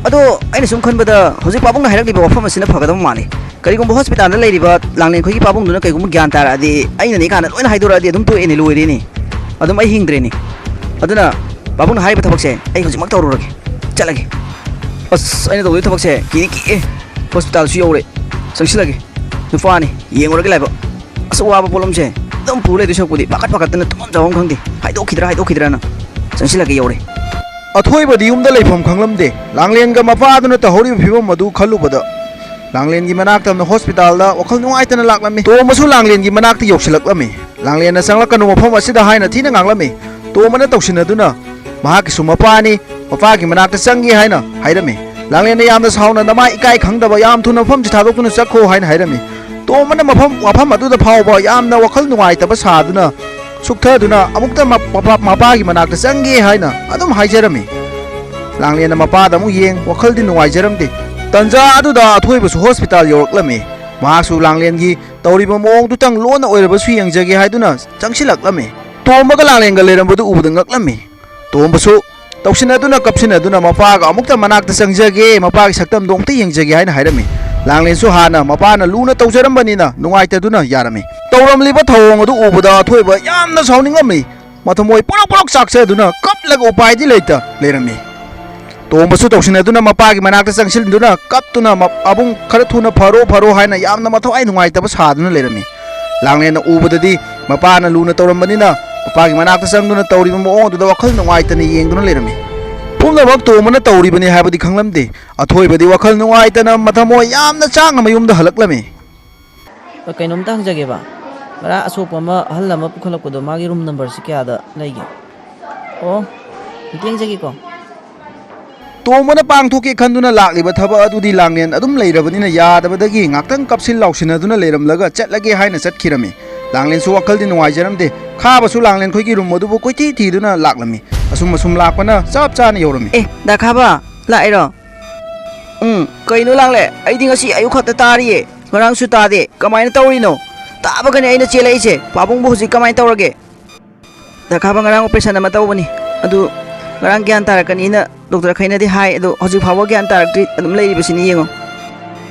ꯑꯗꯣ ꯑꯩꯅ ꯁꯨꯝ ꯈꯟꯕꯗ ꯍꯧꯖꯤꯛ ꯄꯥꯕꯨꯡꯅ ꯍꯥꯏꯔꯛꯂꯤꯕ ꯋꯥꯐꯝ ꯑꯁꯤꯅ ꯐꯒꯗꯕ ꯃꯥꯜꯂꯤ꯫ ꯀꯔꯤꯒꯨꯝꯕ ꯍꯣꯁꯄꯤꯇꯥꯜꯗ ꯂꯩꯔꯤꯕ ꯂꯥꯡꯂꯦꯟꯈꯣꯏꯒꯤ ꯄꯥꯕꯨꯡꯗꯨꯅ ꯀꯩꯒꯨꯝꯕ ꯒ꯭ꯌꯥꯟ ꯇꯥꯔꯛꯑꯗꯤ, ꯑꯩꯅꯅꯦ ꯀꯥꯟꯗ ꯂꯣꯏꯅ ꯍꯥꯏꯗꯣꯔꯛꯑꯗꯤ ꯑꯗꯨꯝ ꯇꯣꯛꯑꯦꯅꯦ, ꯂꯣꯏꯔꯦꯅꯦ꯫ ꯑꯗꯨꯝ ꯑꯩ ꯍꯤꯡꯗ꯭ꯔꯦꯅꯦ꯫ ꯑꯗꯨꯅ ꯄꯥꯕꯨꯡꯅ ꯍꯥꯏꯔꯤꯕ ꯊꯕꯛꯁꯦ ꯑꯩ ꯍꯧꯖꯤꯛꯃꯛ ꯇꯧꯔꯨꯔꯒꯦ꯫ ꯆꯠꯂꯒꯦ꯫ ꯑꯁ, ꯑꯩꯅ ꯇꯧꯗꯣꯏ ꯊꯕꯛꯁꯦ ꯀꯤꯗꯤ ꯀꯤꯑꯦ꯫ ꯍꯣꯁꯄꯤꯇꯥꯜꯁꯨ ꯌꯧꯔꯦ꯫ ꯆꯪꯁꯤꯜꯂꯒꯦ꯫ ꯅꯨꯄꯥꯅꯤ, ꯌꯦꯡꯉꯨꯔꯒꯦ ꯂꯥꯏꯕꯛ꯫ ꯑꯁ, ꯑꯋꯥꯕ ꯄꯣꯠꯂꯨꯝꯁꯦ ꯑꯗꯨꯝ ꯄꯨ ꯂꯩꯗꯣꯏ ꯁꯔꯨꯛꯄꯨꯗꯤ ꯄꯥꯈꯠ ꯄꯥꯈꯠꯇꯅ ꯇꯨꯝꯐꯝ ꯆꯥꯐꯝ ꯈꯪꯗꯦ꯫ ꯍꯥꯏꯗꯣꯛꯈꯤꯗ꯭ꯔꯥ ꯍꯥꯏꯗꯣꯛꯈꯤꯗ꯭ꯔꯥꯅ꯫ ꯆꯪꯁꯤꯜꯂꯒꯦ꯫ ꯌꯧꯔꯦ꯫ ꯑꯊꯣꯏꯕꯗꯤ ꯌꯨꯝꯗ ꯂꯩꯐꯝ ꯈꯪꯂꯝꯗꯦ꯫ ꯂꯥꯡꯂꯦꯟꯒ ꯃꯄꯥꯗꯨꯅ ꯇꯧꯍꯧꯔꯤꯕ ꯐꯤꯕꯝ ꯑꯗꯨ ꯈꯜꯂꯨꯕꯗ ꯂꯥꯡꯂꯦꯟꯒꯤ ꯃꯅꯥꯛꯇ ꯑꯃꯅ ꯍꯣꯁꯄꯤꯇꯥꯜꯗ ꯋꯥꯈꯜ ꯅꯨꯡꯉꯥꯏꯇꯅ ꯂꯥꯛꯂꯝꯃꯤ꯫ ꯇꯣꯝꯕꯁꯨ ꯂꯥꯡꯂꯦꯟꯒꯤ ꯃꯅꯥꯛꯇ ꯌꯧꯁꯤꯜꯂꯛꯂꯝꯃꯤ꯫ ꯂꯥꯡꯂꯦꯟꯅ "ꯆꯪꯂꯛꯀꯅꯨ ꯃꯐꯝ ꯑꯁꯤꯗ" ꯍꯥꯏꯅ ꯊꯤꯅ ꯉꯥꯡꯂꯝꯃꯤ꯫ ꯇꯣꯝꯕꯅ ꯇꯧꯁꯤꯟꯅꯗꯨꯅ ꯃꯍꯥꯛꯀꯤꯁꯨ ꯃꯄꯥꯅꯤ, ꯃꯄꯥꯒꯤ ꯃꯅꯥꯛꯇ ꯆꯪꯒꯦ ꯍꯥꯏꯅ ꯍꯥꯏꯔꯝꯃꯤ꯫ ꯂꯥꯡꯂꯦꯟꯅ ꯌꯥꯝꯅ ꯁꯥꯎꯅ "ꯅꯃꯥ ꯏꯀꯥꯏ ꯈꯪꯗꯕ, ꯌꯥꯝ ꯊꯨꯅ ꯃꯐꯝꯁꯤ ꯊꯥꯗꯣꯛꯇꯨꯅ ꯆꯠꯈꯣ" ꯍꯥꯏꯅ ꯍꯥꯏꯔꯝꯃꯤ꯫ ꯇꯣꯝꯕꯅ ꯃꯐꯝ, ꯋꯥꯐꯝ ꯑꯗꯨꯗ ꯐꯥꯎꯕ ꯌꯥꯝꯅ ꯋꯥꯈꯜ ꯅꯨꯡꯉꯥꯏꯇꯕ ꯁꯥꯗꯨꯅ ꯁꯨꯛꯊꯗꯨꯅ ꯑꯃꯨꯛꯇ ꯃ-, ꯃꯄꯥ-, ꯃꯄꯥꯒꯤ ꯃꯅꯥꯛꯇ ꯆꯪꯒꯦ ꯍꯥꯏꯅ ꯑꯗꯨꯝ ꯍꯥꯏꯖꯔꯝꯃꯤ꯫ ꯂꯥꯡꯂꯦꯟꯅ ꯃꯄꯥꯗ ꯑꯃꯨꯛ ꯌꯦꯡ, ꯋꯥꯈꯜꯗꯤ ꯅꯨꯡꯉꯥꯏꯖꯔꯝꯗꯦ꯫ ꯇꯟꯖꯥ ꯑꯗꯨꯗ ꯑꯊꯣꯏꯕꯁꯨ ꯍꯣꯁꯄꯤꯇꯥꯜ ꯌꯧꯔꯛꯂꯝꯃꯤ꯫ ꯃꯍꯥꯛꯁꯨ ꯂꯥꯡꯂꯦꯟꯒꯤ ꯇꯧꯔꯤꯕ ꯃꯑꯣꯡꯗꯨꯇꯪ ꯂꯣꯟꯅ ꯑꯣꯏꯔꯕꯁꯨ ꯌꯦꯡꯖꯒꯦ ꯍꯥꯏꯗꯨꯅ ꯆꯪꯁꯤꯜꯂꯛꯂꯝꯃꯤ꯫ ꯇꯣꯝꯕꯒ ꯂꯥꯡꯂꯦꯟꯒ ꯂꯩꯔꯝꯕꯗꯨ ꯎꯕꯗ ꯉꯛꯂꯝꯃꯤ꯫ ꯇꯣꯝꯕꯁꯨ ꯇꯧꯁꯤꯟꯅꯗꯨꯅ ꯀꯞꯁꯤꯟꯅꯗꯨꯅ ꯃꯄꯥꯒ ꯑꯃꯨꯛꯇ ꯃꯅꯥꯛꯇ ꯆꯪꯖꯒꯦ, ꯃꯄꯥꯒꯤ ꯁꯛꯇꯝꯗꯣ ꯑꯃꯨꯛꯇ ꯌꯦꯡꯖꯒꯦ ꯍꯥꯏꯅ ꯍꯥꯏꯔꯝꯃꯤ꯫ ꯂꯥꯡꯂꯦꯟꯁꯨ ꯍꯥꯟꯅ ꯃꯄꯥꯅ ꯂꯨꯅ ꯇꯧꯖꯔꯝꯕꯅꯤꯅ ꯅꯨꯡꯉꯥꯏꯇꯗꯨꯅ ꯌꯥꯔꯝꯃꯤ꯫ ꯇꯧꯔꯝꯂꯤꯕ ꯊꯧꯑꯣꯡ ꯑꯗꯨ ꯎꯕꯗ ꯑꯊꯣꯏꯕ ꯌꯥꯝꯅ ꯁꯥꯎꯅꯤꯡꯉꯝꯃꯤ꯫ ꯃꯊꯃꯣꯏ ꯄ꯭ꯔꯣꯛ ꯄ꯭ꯔꯣꯛ ꯆꯥꯛꯆꯗꯨꯅ ꯀꯞꯂꯒ ꯎꯄꯥꯏꯗꯤ ꯂꯩꯇ ꯂꯩꯔꯝꯃꯤ꯫ ꯇꯣꯝꯕꯁꯨ ꯇꯧꯁꯤꯟꯅꯗꯨꯅ ꯃꯄꯥꯒꯤ ꯃꯅꯥꯛꯇ ꯆꯪꯁꯤꯟꯗꯨꯅ ꯀꯞꯇꯨꯅ ꯃ-, "ꯄꯥꯕꯨꯡ, ꯈꯔ ꯊꯨꯅ ꯐꯔꯣ, ꯐꯔꯣ" ꯍꯥꯏꯅ ꯌꯥꯝꯅ ꯃꯊꯧꯋꯥꯏ ꯅꯨꯡꯉꯥꯏꯇꯕ ꯁꯥꯗꯨꯅ ꯂꯩꯔꯝꯃꯤ꯫ ꯂꯥꯡꯂꯦꯟꯅ ꯎꯕꯗꯗꯤ ꯃꯄꯥꯅ ꯂꯨꯅ ꯇꯧꯔꯝꯕꯅꯤꯅ ꯃꯄꯥꯒꯤ ꯃꯅꯥꯛꯇ ꯆꯪꯗꯨꯅ ꯇꯧꯔꯤꯕ ꯃꯑꯣꯡ ꯑꯗꯨꯗ ꯋꯥꯈꯜ ꯅꯨꯡꯉꯥꯏꯇꯅ ꯌꯦꯡꯗꯨꯅ ꯂꯩꯔꯝꯃꯤ꯫ ꯄꯨꯝꯅꯃꯛ ꯇꯣꯝꯕꯅ ꯇꯧꯔꯤꯕꯅꯤ ꯍꯥꯏꯕꯗꯤ ꯈꯪꯂꯝꯗꯦ꯫ ꯑꯊꯣꯏꯕꯗꯤ ꯋꯥꯈꯜ ꯅꯨꯡꯉꯥꯏꯇꯅ ꯃꯊꯃꯣꯏ ꯌꯥꯝꯅ ꯆꯥꯛꯅ ꯃꯌꯨꯝꯗ ꯍꯜꯂꯛꯂꯝꯃꯤ꯫ ꯑ, ꯀꯩꯅꯣꯝꯇ ꯍꯪꯖꯒꯦꯕ꯫ ꯉꯔꯥꯡ ꯑꯁꯣꯛꯄ ꯑꯃ, ꯑꯍꯜ ꯑꯃ ꯄꯨꯈꯠꯂꯛꯄꯗꯣ, ꯃꯥꯒꯤ ꯔꯨꯝ ꯅꯝꯕꯔꯁꯤ ꯀꯌꯥꯗ ꯂꯩꯒꯦ? ꯑꯣ, ꯑꯝꯇ ꯌꯦꯡꯖꯒꯦꯀꯣ꯫ ꯇꯣꯝꯕꯅ ꯄꯥꯡꯊꯣꯛꯀꯦ ꯈꯟꯗꯨꯅ ꯂꯥꯛꯂꯤꯕ ꯊꯕꯛ ꯑꯗꯨꯗꯤ ꯂꯥꯡꯂꯦꯟ ꯑꯗꯨꯝ ꯂꯩꯔꯕꯅꯤꯅ ꯌꯥꯗꯕꯗꯒꯤ ꯉꯥꯛꯇꯪ ꯀꯞꯁꯤꯟ ꯂꯥꯎꯁꯤꯟꯅꯗꯨꯅ ꯂꯩꯔꯝꯂꯒ ꯆꯠꯂꯒꯦ ꯍꯥꯏꯅ ꯆꯠꯈꯤꯔꯝꯃꯤ꯫ ꯂꯥꯡꯂꯦꯟꯁꯨ ꯋꯥꯈꯜꯗꯤ ꯅꯨꯡꯉꯥꯏꯖꯔꯝꯗꯦ꯫ ꯈꯥꯕꯁꯨ ꯂꯥꯡꯂꯦꯟ ꯈꯣꯏꯒꯤ ꯔꯨꯝ ꯑꯗꯨꯕꯨ ꯀꯣꯏꯊꯤ ꯊꯤꯗꯨꯅ ꯂꯥꯛꯂꯝꯃꯤ꯫ ꯑꯁꯨꯝ ꯑꯁꯨꯝ ꯂꯥꯛꯄꯅ ꯆꯞ ꯆꯥꯅ ꯌꯧꯔꯝꯃꯤ꯫ ꯑꯦ, ꯗꯥ ꯈꯥꯕ, ꯂꯥꯛꯏꯔꯣ? ꯎꯝ, ꯀꯩꯅꯣ ꯂꯥꯡꯂꯦ? ꯑꯩꯗꯤ ꯉꯁꯤ ꯑꯌꯨꯛ ꯈꯛꯇ ꯇꯥꯔꯤꯌꯦ, ꯉꯔꯥꯡꯁꯨ ꯇꯥꯗꯦ꯫ ꯀꯃꯥꯏꯅ ꯇꯧꯔꯤꯅꯣ? ꯇꯥꯕꯒꯅꯦ ꯑꯩꯅ ꯆꯦꯜꯂꯛꯏꯁꯦ꯫ ꯄꯥꯕꯨꯡꯕꯨ ꯍꯧꯖꯤꯛ ꯀꯃꯥꯏꯅ ꯇꯧꯔꯒꯦ? ꯗꯥ ꯈꯥꯕ, ꯉꯔꯥꯡ ꯑꯣꯄꯔꯦꯁꯟ ꯑꯃ ꯇꯧꯕꯅꯤ, ꯑꯗꯨ ꯉꯔꯥꯡ ꯒ꯭ꯌꯥꯟ ꯇꯥꯔꯛꯀꯅꯤꯅ ꯗꯣꯛꯇꯔ ꯈꯩꯅꯗꯤ ꯍꯥꯏ, ꯑꯗꯣ ꯍꯧꯖꯤꯛ ꯐꯥꯎꯕ ꯒ꯭ꯌꯥꯟ ꯇꯥꯔꯛꯇ꯭ꯔꯤ, ꯑꯗꯨꯝ ꯂꯩꯔꯤꯕꯁꯤꯅꯤ, ꯌꯦꯡꯉꯣ꯫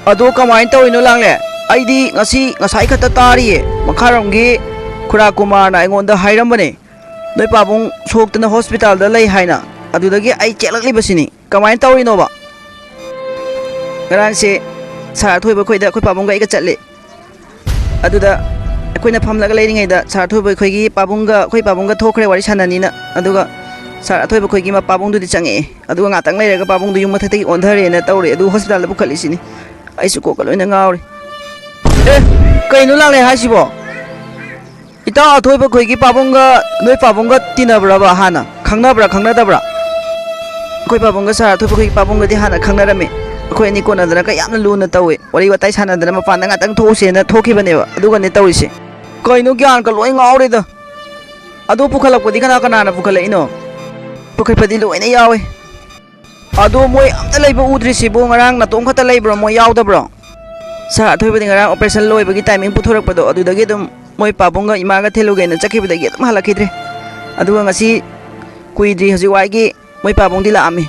ꯑꯗꯣ ꯀꯃꯥꯏꯅ ꯇꯧꯔꯤꯅꯣ ꯂꯥꯡꯂꯦ? ꯑꯩꯗꯤ ꯉꯁꯤ, ꯉꯁꯥꯏ ꯈꯛꯇ ꯇꯥꯔꯤꯌꯦ, ꯃꯈꯥꯔꯣꯝꯒꯤ ꯈꯨꯔꯥ ꯀꯨꯃꯥꯔꯅ ꯑꯩꯉꯣꯟꯗ ꯍꯥꯏꯔꯝꯕꯅꯦ, ꯅꯣꯏ ꯄꯥꯕꯨꯡ ꯁꯣꯛꯇꯅ ꯍꯣꯁꯄꯤꯇꯥꯜꯗ ꯂꯩ ꯍꯥꯏꯅ꯫ ꯑꯗꯨꯗꯒꯤ ꯑꯩ ꯆꯦꯜꯂꯛꯂꯤꯕꯁꯤꯅꯤ꯫ ꯀꯃꯥꯏꯅ ꯇꯧꯔꯤꯅꯣꯕ? ꯉꯔꯥꯡꯁꯦ ꯁꯥꯔ ꯑꯊꯣꯏꯕ ꯈꯣꯏꯗ ꯑꯩꯈꯣꯏ ꯄꯥꯕꯨꯡꯒ ꯑꯩꯒ ꯆꯠꯂꯦ꯫ ꯑꯗꯨꯗ ꯑꯩꯈꯣꯏꯅ ꯐꯝꯂꯒ ꯂꯩꯔꯤꯉꯩꯗ ꯁꯥꯔ ꯑꯊꯣꯏꯕ ꯑꯩꯈꯣꯏꯒꯤ ꯄꯥꯕꯨꯡꯒ, ꯑꯩꯈꯣꯏ ꯄꯥꯕꯨꯡꯒ ꯊꯣꯛꯈ꯭ꯔꯦ ꯋꯥꯔꯤ ꯁꯥꯟꯅꯅꯤꯅ꯫ ꯑꯗꯨꯒ ꯁꯥꯔ ꯑꯊꯣꯏꯕ ꯑꯩꯈꯣꯏꯒꯤ ꯃ-, ꯄꯥꯕꯨꯡꯗꯨꯗꯤ ꯆꯪꯉꯛꯑꯦ꯫ ꯑꯗꯨꯒ ꯉꯥꯛꯇꯪ ꯂꯩꯔꯒ ꯄꯥꯕꯨꯡꯗꯨ ꯌꯨꯝ ꯃꯊꯛꯇꯒꯤ ꯑꯣꯟꯊꯔꯦꯅ ꯇꯧꯔꯦ꯫ ꯑꯗꯨ ꯍꯣꯁꯄꯤꯇꯥꯜꯗ ꯄꯨꯈꯠꯂꯤꯁꯤꯅꯤ꯫ ꯑꯩꯁꯨ ꯀꯣꯛꯀ ꯂꯣꯏꯅ ꯉꯥꯎꯔꯦ꯫ ꯑꯦ, ꯀꯩꯅꯣ ꯂꯥꯡꯂꯦ ꯍꯥꯏꯁꯤꯕꯣ? ꯏꯇꯥꯎ ꯑꯊꯣꯏꯕ ꯈꯣꯏꯒꯤ ꯄꯥꯕꯨꯡꯒ ꯅꯣꯏ ꯄꯥꯕꯨꯡꯒ ꯇꯤꯟꯅꯕ꯭ꯔꯕ ꯍꯥꯟꯅ? ꯈꯪꯅꯕ꯭ꯔꯥ, ꯈꯪꯅꯗꯕ꯭ꯔꯥ? ꯑꯩꯈꯣꯏ ꯄꯥꯕꯨꯡꯒ ꯁꯥꯔ ꯑꯊꯣꯏꯕ ꯈꯣꯏꯒꯤ ꯄꯥꯕꯨꯡꯒꯗꯤ ꯍꯥꯟꯅ ꯈꯪꯅꯔꯝꯃꯤ꯫ ꯑꯩꯈꯣꯏ ꯑꯅꯤ ꯀꯣꯟꯅꯗꯅꯒ ꯌꯥꯝꯅ ꯂꯨꯅ ꯇꯧꯏ꯫ ꯋꯥꯔꯤ ꯋꯥꯇꯥꯏ ꯁꯥꯟꯅꯗꯅ ꯃꯄꯥꯟꯗ ꯉꯥꯛꯇꯪ ꯊꯣꯛꯎꯁꯦꯅ ꯊꯣꯛꯈꯤꯕꯅꯦꯕ꯫ ꯑꯗꯨꯒꯅꯦ ꯇꯧꯔꯤꯁꯦ꯫ ꯀꯩꯅꯣ, ꯒ꯭ꯌꯥꯟꯒ ꯂꯣꯏ ꯉꯥꯎꯔꯦꯗ꯫ ꯑꯗꯨ ꯄꯨꯈꯠꯂꯛꯄꯗꯤ ꯀꯅꯥ ꯀꯅꯥꯅ ꯄꯨꯈꯠꯂꯛꯏꯅꯣ? ꯄꯨꯈꯠꯄꯗꯤ ꯂꯣꯏꯅ ꯌꯥꯎꯏ꯫ ꯑꯗꯣ ꯃꯣꯏ ꯑꯝꯇ ꯂꯩꯕ ꯎꯗ꯭ꯔꯤꯁꯤꯕꯨ? ꯉꯔꯥꯡ ꯅꯇꯣꯝ ꯈꯛꯇ ꯂꯩꯕ꯭ꯔꯣ? ꯃꯣꯏ ꯌꯥꯎꯗꯕ꯭ꯔꯣ? ꯁꯥꯔ ꯑꯊꯣꯏꯕꯗꯤ ꯉꯔꯥꯡ ꯑꯣꯄꯔꯦꯁꯟ ꯂꯣꯏꯕꯒꯤ ꯇꯥꯏꯃꯤꯡ ꯄꯨꯊꯣꯔꯛꯄꯗꯣ, ꯑꯗꯨꯗꯒꯤ ꯑꯗꯨꯝ ꯃꯣꯏ ꯄꯥꯕꯨꯡꯒ ꯏꯃꯥꯒ ꯊꯤꯜꯂꯨꯒꯦꯅ ꯆꯠꯈꯤꯕꯗꯒꯤ ꯑꯗꯨꯝ ꯍꯜꯂꯛꯈꯤꯗ꯭ꯔꯦ꯫ ꯑꯗꯨꯒ ꯉꯁꯤ ꯀꯨꯏꯗ꯭ꯔꯤ ꯍꯧꯖꯤꯛ ꯋꯥꯏꯒꯤ ꯃꯣꯏ ꯄꯥꯕꯨꯡꯗꯤ ꯂꯥꯛꯑꯝꯃꯤ꯫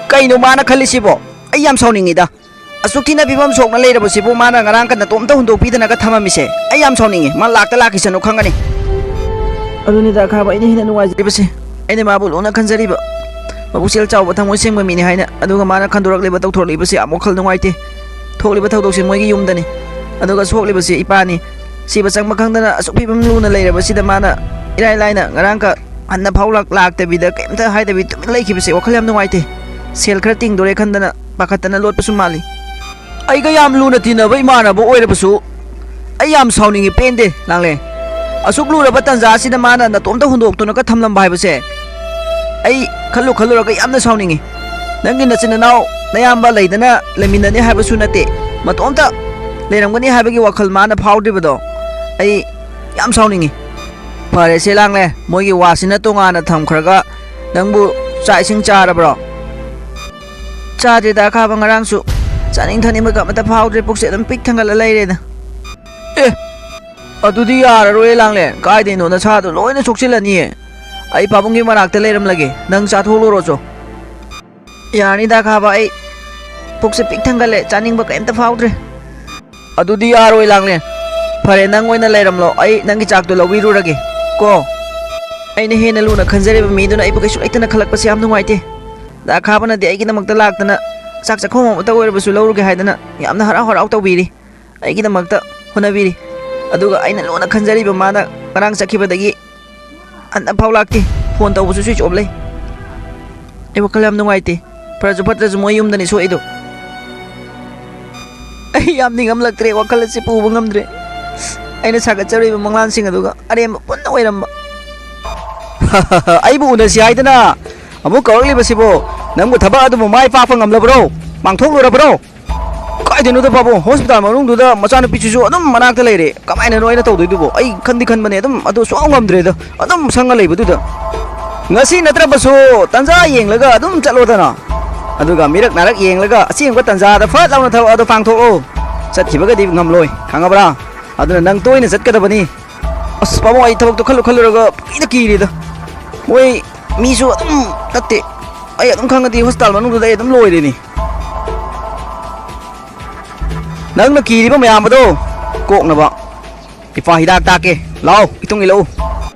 ꯀꯩꯅꯣ ꯃꯥꯅ ꯈꯜꯂꯤꯁꯤꯕꯣ? ꯑꯩ ꯌꯥꯝ ꯁꯥꯎꯅꯤꯡꯉꯤꯗ꯫ ꯑꯁꯨꯛ ꯊꯤꯅ ꯐꯤꯕꯝ ꯁꯣꯛꯅ ꯂꯩꯔꯕꯁꯤꯕꯨ ꯃꯥꯅ ꯉꯔꯥꯡ ꯀꯟꯅ ꯅꯇꯣꯝꯇ ꯍꯨꯟꯗꯣꯛꯄꯤꯗꯅꯒ ꯊꯝꯃꯝꯃꯤꯁꯦ? ꯑꯩ ꯌꯥꯝ ꯁꯥꯎꯅꯤꯡꯉꯤ꯫ ꯃꯥ ꯂꯥꯛꯇ ꯂꯥꯛꯈꯤꯁꯅꯨ ꯈꯪꯒꯅꯤ꯫ ꯑꯗꯨꯅꯤꯗ ꯑꯈꯥꯕ, ꯑꯩꯅ ꯍꯦꯟꯅ ꯅꯨꯡꯉꯥꯏꯖꯔꯤꯕꯁꯦ꯫ ꯑꯩꯅ ꯃꯥꯕꯨ ꯂꯨꯅ ꯈꯟꯖꯔꯤꯕ, ꯃꯄꯨꯛꯆꯦꯜ ꯆꯥꯎꯕ, ꯊꯃꯣꯏ ꯁꯦꯡꯕ ꯃꯤꯅꯤ ꯍꯥꯏꯅ꯫ ꯑꯗꯨꯒ ꯃꯥꯅ ꯈꯟꯗꯣꯔꯛꯂꯤꯕ, ꯇꯧꯊꯣꯔꯛꯂꯤꯕꯁꯦ ꯌꯥꯝ ꯋꯥꯈꯜ ꯅꯨꯡꯉꯥꯏꯇꯦ꯫ ꯊꯣꯛꯂꯤꯕ ꯊꯧꯗꯣꯛꯁꯦ ꯃꯣꯏꯒꯤ ꯌꯨꯝꯗꯅꯤ꯫ ꯑꯗꯨꯒ ꯁꯣꯛꯂꯤꯕꯁꯦ ꯏꯄꯥꯅꯤ꯫ ꯁꯤꯕ ꯆꯪꯕ ꯈꯪꯗꯅ ꯑꯁꯨꯛ ꯐꯤꯕꯝ ꯂꯨꯅ ꯂꯩꯔꯕꯁꯤꯗ ꯃꯥꯅ ꯏꯔꯥꯏ ꯂꯥꯏꯅ ꯉꯔꯥꯡ ꯀ-, ꯍꯟꯅ ꯐꯥꯎ ꯂꯥꯛ-, ꯂꯥꯛꯇꯕꯤꯗ ꯀꯩꯝꯇ ꯍꯥꯏꯗꯕꯤ ꯇꯨꯃꯤꯟ ꯂꯩꯈꯤꯕꯁꯦ ꯋꯥꯈꯜ ꯌꯥꯝ ꯅꯨꯡꯉꯥꯏꯇꯦ꯫ ꯁꯦꯜ ꯈꯔ ꯇꯤꯡꯗꯣꯔꯦ ꯈꯟꯗꯅ ꯄꯥꯈꯠꯇꯅ ꯂꯣꯠꯄꯁꯨ ꯃꯥꯜꯂꯤ꯫ ꯑꯩꯒ ꯌꯥꯝ ꯂꯨꯅ ꯇꯤꯟꯅꯕ ꯏꯃꯥꯟꯅꯕ ꯑꯣꯏꯔꯕꯁꯨ ꯑꯩ ꯌꯥꯝ ꯁꯥꯎꯅꯤꯡꯉꯤ, ꯄꯦꯟꯗꯦ, ꯂꯥꯡꯂꯦ꯫ ꯑꯁꯨꯛ ꯂꯨꯔꯕ ꯇꯟꯖꯥ ꯑꯁꯤꯗ ꯃꯥꯅ ꯅꯇꯣꯝꯇ ꯍꯨꯟꯗꯣꯛꯇꯨꯅꯒ ꯊꯝꯂꯝꯕ ꯍꯥꯏꯕꯁꯦ꯫ ꯑꯩ ꯈꯜꯂꯨ ꯈꯜꯂꯨꯔꯒ ꯌꯥꯝꯅ ꯁꯥꯎꯅꯤꯡꯉꯤ꯫ ꯅꯪꯒꯤ ꯅꯆꯤꯟ ꯅꯅꯥꯎ ꯅꯌꯥꯝꯕ ꯂꯩꯗꯅ ꯂꯩꯃꯤꯟꯅꯅꯤ ꯍꯥꯏꯕꯁꯨ ꯅꯠꯇꯦ, ꯃꯇꯣꯝꯇ ꯂꯩꯔꯝꯒꯅꯤ ꯍꯥꯏꯕꯒꯤ ꯋꯥꯈꯜ ꯃꯥꯅ ꯐꯥꯎꯗ꯭ꯔꯤꯕꯗꯣ ꯑꯩ ꯌꯥꯝ ꯁꯥꯎꯅꯤꯡꯉꯤ꯫ ꯐꯔꯦꯁꯦ ꯂꯥꯡꯂꯦ, ꯃꯣꯏꯒꯤ ꯋꯥꯁꯤꯅ ꯇꯣꯉꯥꯟꯅ ꯊꯝꯈ꯭ꯔꯒ ꯅꯪꯕꯨ ꯆꯥꯛ ꯏꯁꯤꯡ ꯆꯥꯔꯕ꯭ꯔꯣ? ꯆꯥꯗ꯭ꯔꯤꯗ ꯑꯈꯥꯕ, ꯉꯔꯥꯡꯁꯨ ꯆꯥꯅꯤꯡ ꯊꯛꯅꯤꯡꯕꯒ ꯑꯃꯠꯇ ꯐꯥꯎꯗ꯭ꯔꯦ, ꯄꯨꯛꯁꯦ ꯑꯗꯨꯝ ꯄꯤꯛ ꯊꯪꯒꯠꯂ ꯂꯩꯔꯦꯗ꯫ ꯑꯦ, ꯑꯗꯨꯗꯤ ꯌꯥꯔꯔꯣꯏ ꯂꯥꯡꯂꯦ, ꯀꯥꯏꯗꯩꯅꯣ, ꯅꯁꯥꯗꯣ ꯂꯣꯏꯅ ꯁꯣꯛꯆꯤꯜꯂꯅꯤꯌꯦ꯫ ꯑꯩ ꯄꯥꯕꯨꯡꯒꯤ ꯃꯅꯥꯛꯇ ꯂꯩꯔꯝꯂꯒꯦ, ꯅꯪ ꯆꯥꯊꯣꯛꯂꯨꯔꯣꯆꯣ꯫ ꯌꯥꯔꯅꯤꯗ ꯈꯥꯕ, ꯑꯩ ꯄꯨꯛꯁꯦ ꯄꯤꯛ ꯊꯪꯒꯠꯂꯦ, ꯆꯥꯅꯤꯡꯕ ꯀꯩꯝꯇ ꯐꯥꯎꯗ꯭ꯔꯦ꯫ ꯑꯗꯨꯗꯤ ꯌꯥꯔꯣꯏ ꯂꯥꯡꯂꯦ, ꯐꯔꯦ, ꯅꯪ ꯑꯣꯏꯅ ꯂꯩꯔꯝꯂꯣ, ꯑꯩ ꯅꯪꯒꯤ ꯆꯥꯛꯇꯣ ꯂꯧꯕꯤꯔꯨꯔꯒꯦ ꯀꯣ꯫ ꯑꯩꯅ ꯍꯦꯟꯅ ꯂꯨꯅ ꯈꯟꯖꯔꯤꯕ ꯃꯤꯗꯨꯅ ꯑꯩꯕꯨ ꯀꯩꯁꯨ ꯂꯩꯇꯅ ꯈꯜꯂꯛꯄꯁꯦ ꯌꯥꯝ ꯅꯨꯡꯉꯥꯏꯇꯦ꯫ ꯗꯥ ꯈꯥꯕꯅꯗꯤ ꯑꯩꯒꯤꯗꯃꯛꯇ ꯂꯥꯛꯇꯅ ꯆꯥꯛ ꯆꯥꯛꯈꯣꯝ ꯑꯃꯇ ꯑꯣꯏꯔꯕꯁꯨ ꯂꯧꯔꯨꯒꯦ ꯍꯥꯏꯗꯅ ꯌꯥꯝꯅ ꯍꯔꯥꯎ ꯍꯔꯥꯎ ꯇꯧꯕꯤꯔꯤ, ꯑꯩꯒꯤꯗꯃꯛꯇ ꯍꯣꯠꯅꯕꯤꯔꯤ꯫ ꯑꯗꯨꯒ ꯑꯩꯅ ꯂꯨꯅ ꯈꯟꯖꯔꯤꯕ ꯃꯥꯅ ꯉꯔꯥꯡ ꯆꯠꯈꯤꯕꯗꯒꯤ ꯍꯟꯗꯛ ꯐꯥꯎ ꯂꯥꯛꯇꯦ꯫ ꯐꯣꯟ ꯇꯧꯕꯁꯨ switch off ꯂꯩ꯫ ꯑꯩ ꯋꯥꯈꯜ ꯌꯥꯝ ꯅꯨꯡꯉꯥꯏꯇꯦ꯫ ꯐꯔꯁꯨ ꯐꯠꯇ꯭ꯔꯁꯨ ꯃꯣꯏ ꯌꯨꯝꯗꯅꯤ ꯁꯣꯛꯏꯗꯣ꯫ ꯑꯩ ꯌꯥꯝ ꯅꯤꯡꯉꯝꯂꯛꯇ꯭ꯔꯦ, ꯋꯥꯈꯜ ꯑꯁꯤ ꯄꯨꯕ ꯉꯝꯗ꯭ꯔꯦ꯫ ꯑꯩꯅ ꯁꯥꯒꯠꯆꯔꯨꯏꯕ ꯃꯪꯂꯥꯟꯁꯤꯡ ꯑꯗꯨꯒ ꯑꯔꯦꯝꯕ ꯄꯨꯟꯅ ꯑꯣꯏꯔꯝꯕ꯫ ꯑꯩꯕꯨ ꯎꯅꯁꯤ ꯍꯥꯏꯗꯅ ꯑꯃꯨꯛ ꯀꯧꯔꯛꯂꯤꯕꯁꯤꯕꯨ ꯅꯪꯕꯨ ꯊꯕꯛ ꯑꯗꯨꯕꯨ ꯃꯥꯏ ꯄꯥꯛꯄ ꯉꯝꯂꯕ꯭ꯔꯣ? ꯄꯥꯡꯊꯣꯛꯂꯨꯔꯕ꯭ꯔꯣ? ꯀꯥꯏꯗꯩꯅꯣꯗ ꯄꯥꯕꯨꯡ, ꯍꯣꯁꯄꯤꯇꯥꯜ ꯃꯅꯨꯡꯗꯨꯗ ꯃꯆꯥꯅꯨꯄꯤꯁꯤꯁꯨ ꯑꯗꯨꯝ ꯃꯅꯥꯛꯇ ꯂꯩꯔꯦ꯫ ꯀꯃꯥꯏꯅꯅꯣ ꯑꯩꯅ ꯇꯧꯗꯣꯏꯗꯨꯕꯣ? ꯑꯩ ꯈꯟꯗꯤ ꯈꯟꯕꯅꯦ ꯑꯗꯨꯝ, ꯑꯗꯨ ꯁꯨꯡꯉꯝ ꯉꯝꯗ꯭ꯔꯦꯗ, ꯑꯗꯨꯝ ꯁꯪꯉ ꯂꯩꯕꯗꯨꯗ꯫ ꯉꯁꯤ ꯅꯠꯇ꯭ꯔꯕꯁꯨ ꯇꯟꯖꯥ ꯌꯦꯡꯂꯒ ꯑꯗꯨꯝ ꯆꯠꯂꯣꯗꯅ꯫ ꯑꯗꯨꯒ ꯃꯤꯔꯛ ꯅꯥꯔꯛ ꯌꯦꯡꯂꯒ ꯑꯁꯦꯡꯕ ꯇꯟꯖꯥꯗ ꯐꯠ ꯂꯥꯎꯅ ꯊꯕꯛ ꯑꯗꯨ ꯄꯥꯡꯊꯣꯛꯑꯣ꯫ ꯆꯠꯈꯤꯕꯒꯗꯤ ꯉꯝꯂꯣꯏ, ꯈꯪꯉꯕ꯭ꯔꯥ? ꯑꯗꯨꯅ ꯅꯪ ꯇꯣꯏꯅ ꯆꯠꯀꯗꯕꯅꯤ꯫ ꯑꯁ ꯄꯥꯕꯨꯡ, ꯑꯩ ꯊꯕꯛꯇꯣ ꯈꯜꯂꯨ ꯈꯜꯂꯨꯔꯒ ꯄꯨꯀꯤꯗ ꯀꯤꯔꯦꯗ꯫ ꯃꯣꯏ ꯃꯤꯁꯨ ꯑꯗꯨꯝ ꯅꯠꯇꯦ꯫ ꯑꯩ ꯑꯗꯨꯝ ꯈꯪꯉꯗꯤ ꯍꯣꯁꯄꯤꯇꯥꯜ ꯃꯅꯨꯡꯗꯨꯗ ꯑꯩ ꯑꯗꯨꯝ ꯂꯣꯏꯔꯦꯅꯦ꯫ ꯅꯪꯅ ꯀꯤꯔꯤꯕ ꯃꯌꯥꯝ ꯑꯗꯣ ꯀꯣꯛꯅꯕ ꯏꯄꯥ ꯍꯤꯗꯥꯛ ꯇꯥꯛꯀꯦ꯫ ꯂꯥꯛꯑꯣ, ꯏꯇꯨꯡ ꯏꯜꯂꯛꯎ꯫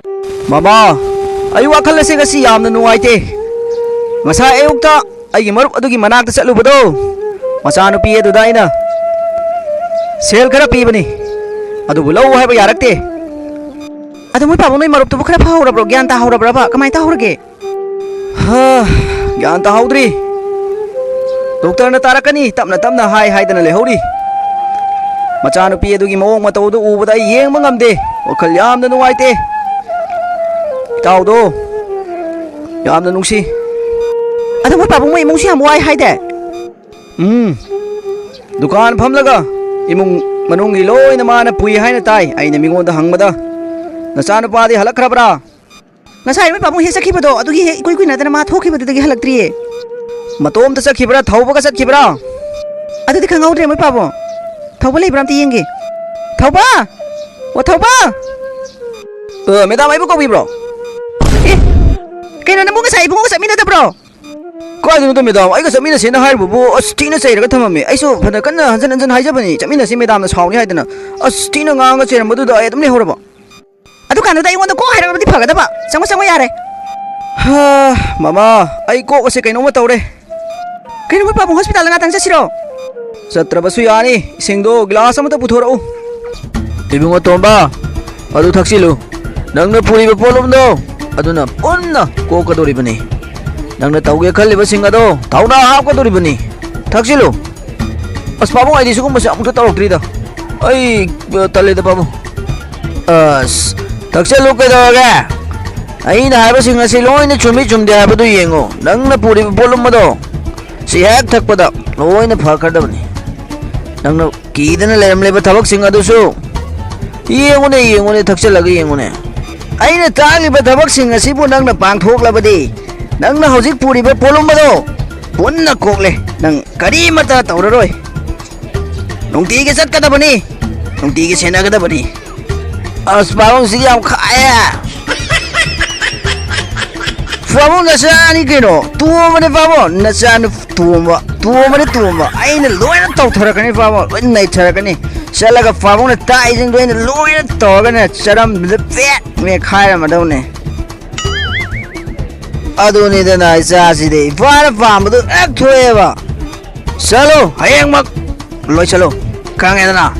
ꯃꯃꯥ, ꯑꯩ ꯋꯥꯈꯜ ꯑꯁꯦ ꯉꯁꯤ ꯌꯥꯝꯅ ꯅꯨꯡꯉꯥꯏꯇꯦ꯫ ꯉꯁꯥꯏ ꯑꯌꯨꯛꯇ ꯑꯩꯒꯤ ꯃꯔꯨꯞ ꯑꯗꯨꯒꯤ ꯃꯅꯥꯛꯇ ꯆꯠꯂꯨꯕꯗꯣ, ꯃꯆꯥꯅꯨꯄꯤ ꯑꯗꯨꯗ ꯑꯩꯅ ꯁꯦꯜ ꯈꯔ ꯄꯤꯕꯅꯤ, ꯑꯗꯨꯕꯨ ꯂꯧ ꯍꯥꯏꯕ ꯌꯥꯔꯛꯇꯦ꯫ ꯑꯗꯨ ꯃꯣꯏ ꯄꯥꯕꯨꯡ, ꯅꯣꯏ ꯃꯔꯨꯞꯇꯨꯕꯨ ꯈꯔ ꯐꯍꯧꯔꯕ꯭ꯔꯣ? ꯒ꯭ꯌꯥꯟ ꯇꯥꯍꯧꯔꯕ꯭ꯔꯕ? ꯀꯃꯥꯏꯅ ꯇꯧꯍꯧꯔꯒꯦ? ꯍꯥ, ꯒ꯭ꯌꯥꯟ ꯇꯥꯍꯧꯗ꯭ꯔꯤ꯫ ꯗꯣꯛꯇꯔꯅ ꯇꯥꯔꯛꯀꯅꯤ, ꯇꯞꯅ ꯇꯞꯅ ꯍꯥꯏ ꯍꯥꯏꯗꯅ ꯂꯩꯍꯧꯔꯤ꯫ ꯃꯆꯥꯅꯨꯄꯤ ꯑꯗꯨꯒꯤ ꯃꯑꯣꯡ ꯃꯇꯧ ꯑꯗꯨ ꯎꯕꯗ ꯑꯩ ꯌꯦꯡꯕ ꯉꯝꯗꯦ꯫ ꯋꯥꯈꯜ ꯌꯥꯝꯅ ꯅꯨꯡꯉꯥꯏꯇꯦ꯫ ꯏꯇꯥꯎꯗꯣ ꯌꯥꯝꯅ ꯅꯨꯡꯁꯤ꯫ ꯑꯗꯣ ꯃꯣꯏ ꯄꯥꯕꯨꯡ, ꯃꯣꯏ ꯏꯃꯨꯡꯁꯨ ꯌꯥꯝ ꯋꯥꯏ ꯍꯥꯏꯗꯦ? ꯎꯝ, ꯗꯨꯀꯥꯟ ꯐꯝꯂꯒ ꯏꯃꯨꯡ ꯃꯅꯨꯡꯒꯤ ꯂꯣꯏꯅ ꯃꯥꯅ ꯄꯨꯏ ꯍꯥꯏꯅ ꯇꯥꯏ꯫ ꯑꯩꯅ ꯃꯤꯉꯣꯟꯗ ꯍꯪꯕꯗ, "ꯅꯆꯥꯅꯨꯄꯥꯗꯤ ꯍꯜꯂꯛꯈ꯭ꯔꯕ꯭ꯔꯥ?" ꯉꯁꯥꯏ ꯃꯣꯏ ꯄꯥꯕꯨꯡ ꯍꯦꯛ ꯆꯠꯈꯤꯕꯗꯣ, ꯑꯗꯨꯒꯤ ꯍꯦꯛ ꯏꯀꯨꯏ ꯀꯨꯏꯅꯗꯅ ꯃꯥ ꯊꯣꯛꯈꯤꯕꯗꯨꯗꯒꯤ ꯍꯜꯂꯛꯇ꯭ꯔꯤꯌꯦ꯫ ꯃꯇꯣꯝꯇ ꯆꯠꯈꯤꯕ꯭ꯔꯥ, ꯊꯧꯕꯒ ꯆꯠꯈꯤꯕ꯭ꯔꯥ? ꯑꯗꯨꯗꯤ ꯈꯪꯍꯧꯗ꯭ꯔꯦ ꯃꯣꯏ ꯄꯥꯕꯨꯡ꯫ ꯊꯧꯕ ꯂꯩꯕ꯭ꯔꯥ ꯑꯝꯇ ꯌꯦꯡꯒꯦ꯫ ꯊꯧꯕ! ꯑꯣ, ꯊꯧꯕ! ꯑ, ꯃꯦꯗꯥꯝ, ꯑꯩꯕꯨ ꯀꯧꯕꯤꯕ꯭ꯔꯣ? ꯑꯦ, ꯀꯩꯅꯣ, ꯅꯪꯕꯨ ꯉꯁꯥꯏ ꯏꯕꯨꯡꯉꯣꯒ ꯆꯠꯃꯤꯟꯅꯗꯕ꯭ꯔꯣ? ꯀꯥꯏꯗꯅꯣꯗ ꯃꯦꯗꯥꯝ, ꯑꯩꯒ ꯆꯠꯃꯤꯟꯅꯁꯦꯅ ꯍꯥꯏꯔꯤꯕꯕꯨ ꯑꯁ ꯊꯤꯅ ꯆꯩꯔꯒ ꯊꯝꯃꯝꯃꯦ꯫ ꯑꯩꯁꯨ ꯐꯅ ꯀꯟꯅ ꯍꯟꯖꯤꯟ ꯍꯟꯖꯤꯟ ꯍꯥꯏꯖꯕꯅꯤ, ꯆꯠꯃꯤꯟꯅꯁꯤ ꯃꯦꯗꯥꯝꯅ ꯁꯥꯎꯅꯤ ꯍꯥꯏꯗꯅ꯫ ꯑꯁ ꯊꯤꯅ ꯉꯥꯡꯉ ꯆꯩꯔꯝꯕꯗꯨꯗ ꯑꯩ ꯑꯗꯨꯝ ꯂꯩꯍꯧꯔꯕ꯫ ꯑꯗꯨꯀꯥꯟꯗꯨꯗ ꯑꯩꯉꯣꯟꯗ ꯀꯣꯛ ꯍꯥꯏꯔꯛꯂꯕꯗꯤ ꯐꯒꯗꯕ꯫ ꯆꯪꯉꯣ, ꯆꯪꯉꯣ, ꯌꯥꯔꯦ꯫ ꯍꯥ, ꯃꯃꯥ, ꯑꯩ ꯀꯣꯛ ꯑꯁꯦ ꯀꯩꯅꯣꯝꯃ ꯇꯧꯔꯦ꯫ ꯀꯩꯅꯣ, ꯃꯣꯏ ꯄꯥꯕꯨꯡ ꯍꯣꯁꯄꯤꯇꯥꯜꯗ ꯉꯥꯛꯇꯪ ꯆꯠꯁꯤꯔꯣ? ꯆꯠꯇ꯭ꯔꯕꯁꯨ ꯌꯥꯅꯤ꯫ ꯏꯁꯤꯡꯗꯣ ꯒꯤꯂꯥꯁ ꯑꯃꯇ ꯄꯨꯊꯣꯔꯛꯎ꯫ ꯏꯕꯨꯡꯉꯣ ꯇꯣꯝꯕ, ꯑꯗꯨ ꯊꯛꯆꯤꯜꯂꯨ꯫ ꯅꯪꯅ ꯄꯨꯔꯤꯕ ꯄꯣꯠꯂꯨꯝꯗꯣ ꯑꯗꯨꯅ ꯄꯨꯟꯅ ꯀꯣꯛꯀꯗꯧꯔꯤꯕꯅꯤ꯫ ꯅꯪꯅ ꯇꯧꯒꯦ ꯈꯜꯂꯤꯕꯁꯤꯡ ꯑꯗꯣ ꯊꯧꯅꯥ ꯍꯥꯞꯀꯗꯧꯔꯤꯕꯅꯤ꯫ ꯊꯛꯆꯤꯜꯂꯨ꯫ ꯑꯁ, ꯄꯥꯕꯨꯡ, ꯑꯩꯗꯤ ꯁꯤꯒꯨꯝꯕꯁꯦ ꯑꯃꯨꯛꯇ ꯇꯧꯔꯛꯇ꯭ꯔꯤꯗ꯫ ꯑꯩ, ꯑ, ꯇꯜꯂꯦꯗ, ꯄꯥꯕꯨꯡ꯫ ꯑꯁ, ꯊꯛꯆꯜꯂꯨ ꯀꯩꯗꯧꯔꯒꯦ? ꯑꯩꯅ ꯍꯥꯏꯕꯁꯤꯡ ꯑꯁꯤ ꯂꯣꯏꯅ ꯆꯨꯝꯃꯤ ꯆꯨꯝꯗꯦ ꯍꯥꯏꯕꯗꯨ ꯌꯦꯡꯉꯨ꯫ ꯅꯪꯅ ꯄꯨꯔꯤꯕ ꯄꯣꯠꯂꯨꯝ ꯑꯗꯣ ꯁꯤ ꯍꯦꯛ ꯊꯛꯄꯗ ꯂꯣꯏꯅ ꯐꯈ꯭ꯔꯗꯕꯅꯤ꯫ ꯅꯪꯅ ꯀꯤꯗꯅ ꯂꯩꯔꯝꯂꯤꯕ ꯊꯕꯛꯁꯤꯡ ꯑꯗꯨꯁꯨ ꯌꯦꯡꯉꯨꯅꯦ, ꯌꯦꯡꯉꯨꯅꯦ, ꯊꯛꯆꯜꯂꯒ ꯌꯦꯡꯉꯨꯅꯦ꯫ ꯑꯩꯅ ꯇꯥꯛꯂꯤꯕ ꯊꯕꯛꯁꯤꯡ ꯑꯁꯤꯕꯨ ꯅꯪꯅ ꯄꯥꯡꯊꯣꯛꯂꯕꯗꯤ, ꯅꯪꯅ ꯍꯧꯖꯤꯛ ꯄꯨꯔꯤꯕ ꯄꯣꯠꯂꯨꯝ ꯑꯗꯣ ꯄꯨꯟꯅ ꯀꯣꯛꯂꯦ꯫ ꯅꯪ ꯀꯔꯤꯃꯠꯇ ꯇꯧꯔꯔꯣꯏ꯫ ꯅꯨꯡꯇꯤꯒꯤ ꯆꯠꯀꯗꯕꯅꯤ, ꯅꯨꯡꯇꯤꯒꯤ ꯁꯦꯟꯅꯒꯗꯕꯅꯤ꯫ ꯑꯁ, ꯄꯥꯕꯨꯡꯁꯤꯗꯤ ꯌꯥꯝ ꯈꯥꯏꯌꯦ꯫ ꯄꯥꯕꯨꯡ, ꯅꯆꯥꯅꯤ ꯀꯩꯅꯣ, ꯇꯣꯝꯕꯅꯦ ꯄꯥꯕꯨꯡ, ꯅꯆꯥ ꯅꯨ-, ꯇꯣꯝꯕ, ꯇꯣꯝꯕꯅꯦ ꯇꯣꯝꯕ꯫ ꯑꯩꯅ ꯂꯣꯏꯅ ꯇꯧꯊꯔꯛꯀꯅꯤ ꯄꯥꯕꯨꯡ, ꯂꯣꯏꯅ ꯅꯩꯊꯔꯛꯀꯅꯤ꯫ ꯆꯠꯂꯒ ꯄꯥꯕꯨꯡꯅ ꯇꯥꯛꯏꯁꯤꯡꯗꯣ ꯑꯩꯅ ꯂꯣꯏꯅ ꯇꯧꯔꯒꯅꯦ, ꯆꯔꯝꯗꯨꯗ ꯄꯦꯠ ꯃꯦꯠꯈꯥꯏꯔꯝꯃꯗꯧꯅꯦ꯫ ꯑꯗꯨꯅꯤꯗꯅ ꯏꯆꯥꯁꯤꯗꯤ ꯏꯄꯥꯅ ꯄꯥꯝꯕꯗꯨ ꯍꯦꯛ ꯊꯣꯛꯑꯦꯕ꯫ ꯆꯠꯂꯣ, ꯍꯌꯦꯡꯃꯛ ꯂꯣꯏꯁꯤꯜꯂꯣ꯫ ꯈꯪꯉꯦꯗꯅ?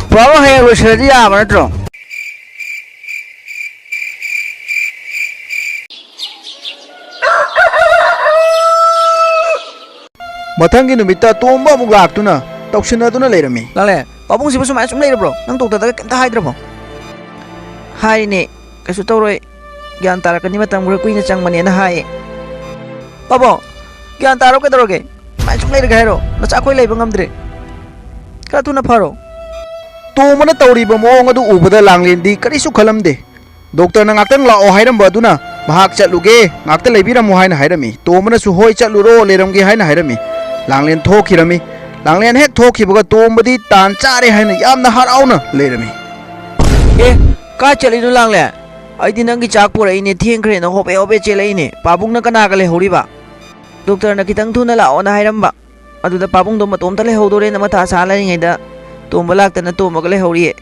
ꯄꯥꯕꯨꯡ, ꯍꯌꯦꯡ ꯂꯣꯏꯁꯤꯜꯂꯗꯤ ꯌꯥꯕ ꯅꯠꯇ꯭ꯔꯣ? ꯃꯊꯪꯒꯤ ꯅꯨꯃꯤꯠꯇ ꯇꯣꯝꯕ ꯑꯃꯨꯛ ꯂꯥꯛꯇꯨꯅ ꯇꯧꯁꯤꯟꯅꯗꯨꯅ ꯂꯩꯔꯝꯃꯤ꯫ ꯂꯥꯛꯂꯦ꯫ ꯄꯥꯕꯨꯡꯁꯤꯕꯨ ꯁꯨꯃꯥꯏꯅ ꯁꯨꯝ ꯂꯩꯔꯕ꯭ꯔꯣ? ꯅꯪ ꯗꯣꯛꯇꯔꯗꯒ ꯀꯩꯝꯇ ꯍꯥꯏꯗ꯭ꯔꯕꯣ? ꯍꯥꯏꯔꯤꯅꯦ, ꯀꯩꯁꯨ ꯇꯧꯔꯣꯏ꯫ ꯒ꯭ꯌꯥꯟ ꯇꯥꯔꯛꯀꯅꯤ, ꯃꯇꯝ ꯈꯔ ꯀꯨꯏꯅ ꯆꯪꯕꯅꯦꯅ ꯍꯥꯏꯌꯦ꯫ ꯄꯥꯕꯨꯡ, ꯒ꯭ꯌꯥꯟ ꯇꯥꯔꯣ, ꯀꯩꯗꯧꯔꯒꯦ? ꯁꯨꯃꯥꯏꯅ ꯁꯨꯝ ꯂꯩꯔꯒꯦ ꯍꯥꯏꯔꯣ? ꯅꯆꯥ ꯑꯩꯈꯣꯏ ꯂꯩꯕ ꯉꯝꯗ꯭ꯔꯦ꯫ ꯈꯔ ꯊꯨꯅ ꯐꯔꯣ꯫ ꯇꯣꯝꯕꯅ ꯇꯧꯔꯤꯕ ꯃꯑꯣꯡ ꯑꯗꯨ ꯎꯕꯗ ꯂꯥꯡꯂꯦꯟꯗꯤ ꯀꯔꯤꯁꯨ ꯈꯜꯂꯝꯗꯦ꯫ ꯗꯣꯛꯇꯔꯅ ꯉꯥꯛꯇꯪ ꯂꯥꯛꯑꯣ ꯍꯥꯏꯔꯝꯕ ꯑꯗꯨꯅ ꯃꯍꯥꯛ ꯆꯠꯂꯨꯒꯦ, ꯉꯥꯛꯇ ꯂꯩꯕꯤꯔꯝꯃꯨ ꯍꯥꯏꯅ ꯍꯥꯏꯔꯝꯃꯤ꯫ ꯇꯣꯝꯕꯅꯁꯨ ꯍꯣꯏ ꯆꯠꯂꯨꯔꯣ, ꯂꯩꯔꯝꯒꯦ ꯍꯥꯏꯅ ꯍꯥꯏꯔꯝꯃꯤ꯫ ꯂꯥꯡꯂꯦꯟ ꯊꯣꯛꯈꯤꯔꯝꯃꯤ꯫ ꯂꯥꯡꯂꯦꯟ ꯍꯦꯛ ꯊꯣꯛꯈꯤꯕꯒ ꯇꯣꯝꯕꯗꯤ ꯇꯥꯟ ꯆꯥꯔꯦ ꯍꯥꯏꯅ ꯌꯥꯝꯅ ꯍꯔꯥꯎꯅ ꯂꯩꯔꯝꯃꯤ꯫ ꯑꯦ, ꯀꯥꯏ ꯆꯠꯂꯤꯅꯣ ꯂꯥꯡꯂꯦꯟ? ꯑꯩꯗꯤ ꯅꯪꯒꯤ ꯆꯥꯛ ꯄꯨꯔꯛꯏꯅꯦ, ꯊꯦꯡꯈ꯭ꯔꯦꯅ ꯍꯣꯕꯦ ꯍꯣꯕꯦ ꯆꯦꯜꯂꯛꯏꯅꯦ꯫ ꯄꯥꯕꯨꯡꯅ ꯀꯅꯥꯒ ꯂꯩꯍꯧꯔꯤꯕ? ꯗꯣꯛꯇꯔꯅ ꯈꯤꯇꯪ ꯊꯨꯅ ꯂꯥꯛꯑꯣꯅ ꯍꯥꯏꯔꯝꯕ꯫ ꯑꯗꯨꯗ ꯄꯥꯕꯨꯡꯗꯣ ꯃꯇꯣꯝꯇ ꯂꯩꯍꯧꯗꯣꯔꯦꯅ ꯃꯊꯥ ꯁꯥ ꯂꯩꯔꯤꯉꯩꯗ ꯇꯣꯝꯕ ꯂꯥꯛꯇꯅ ꯇꯣꯝꯕꯒ ꯂꯩꯍꯧꯔꯤꯌꯦ꯫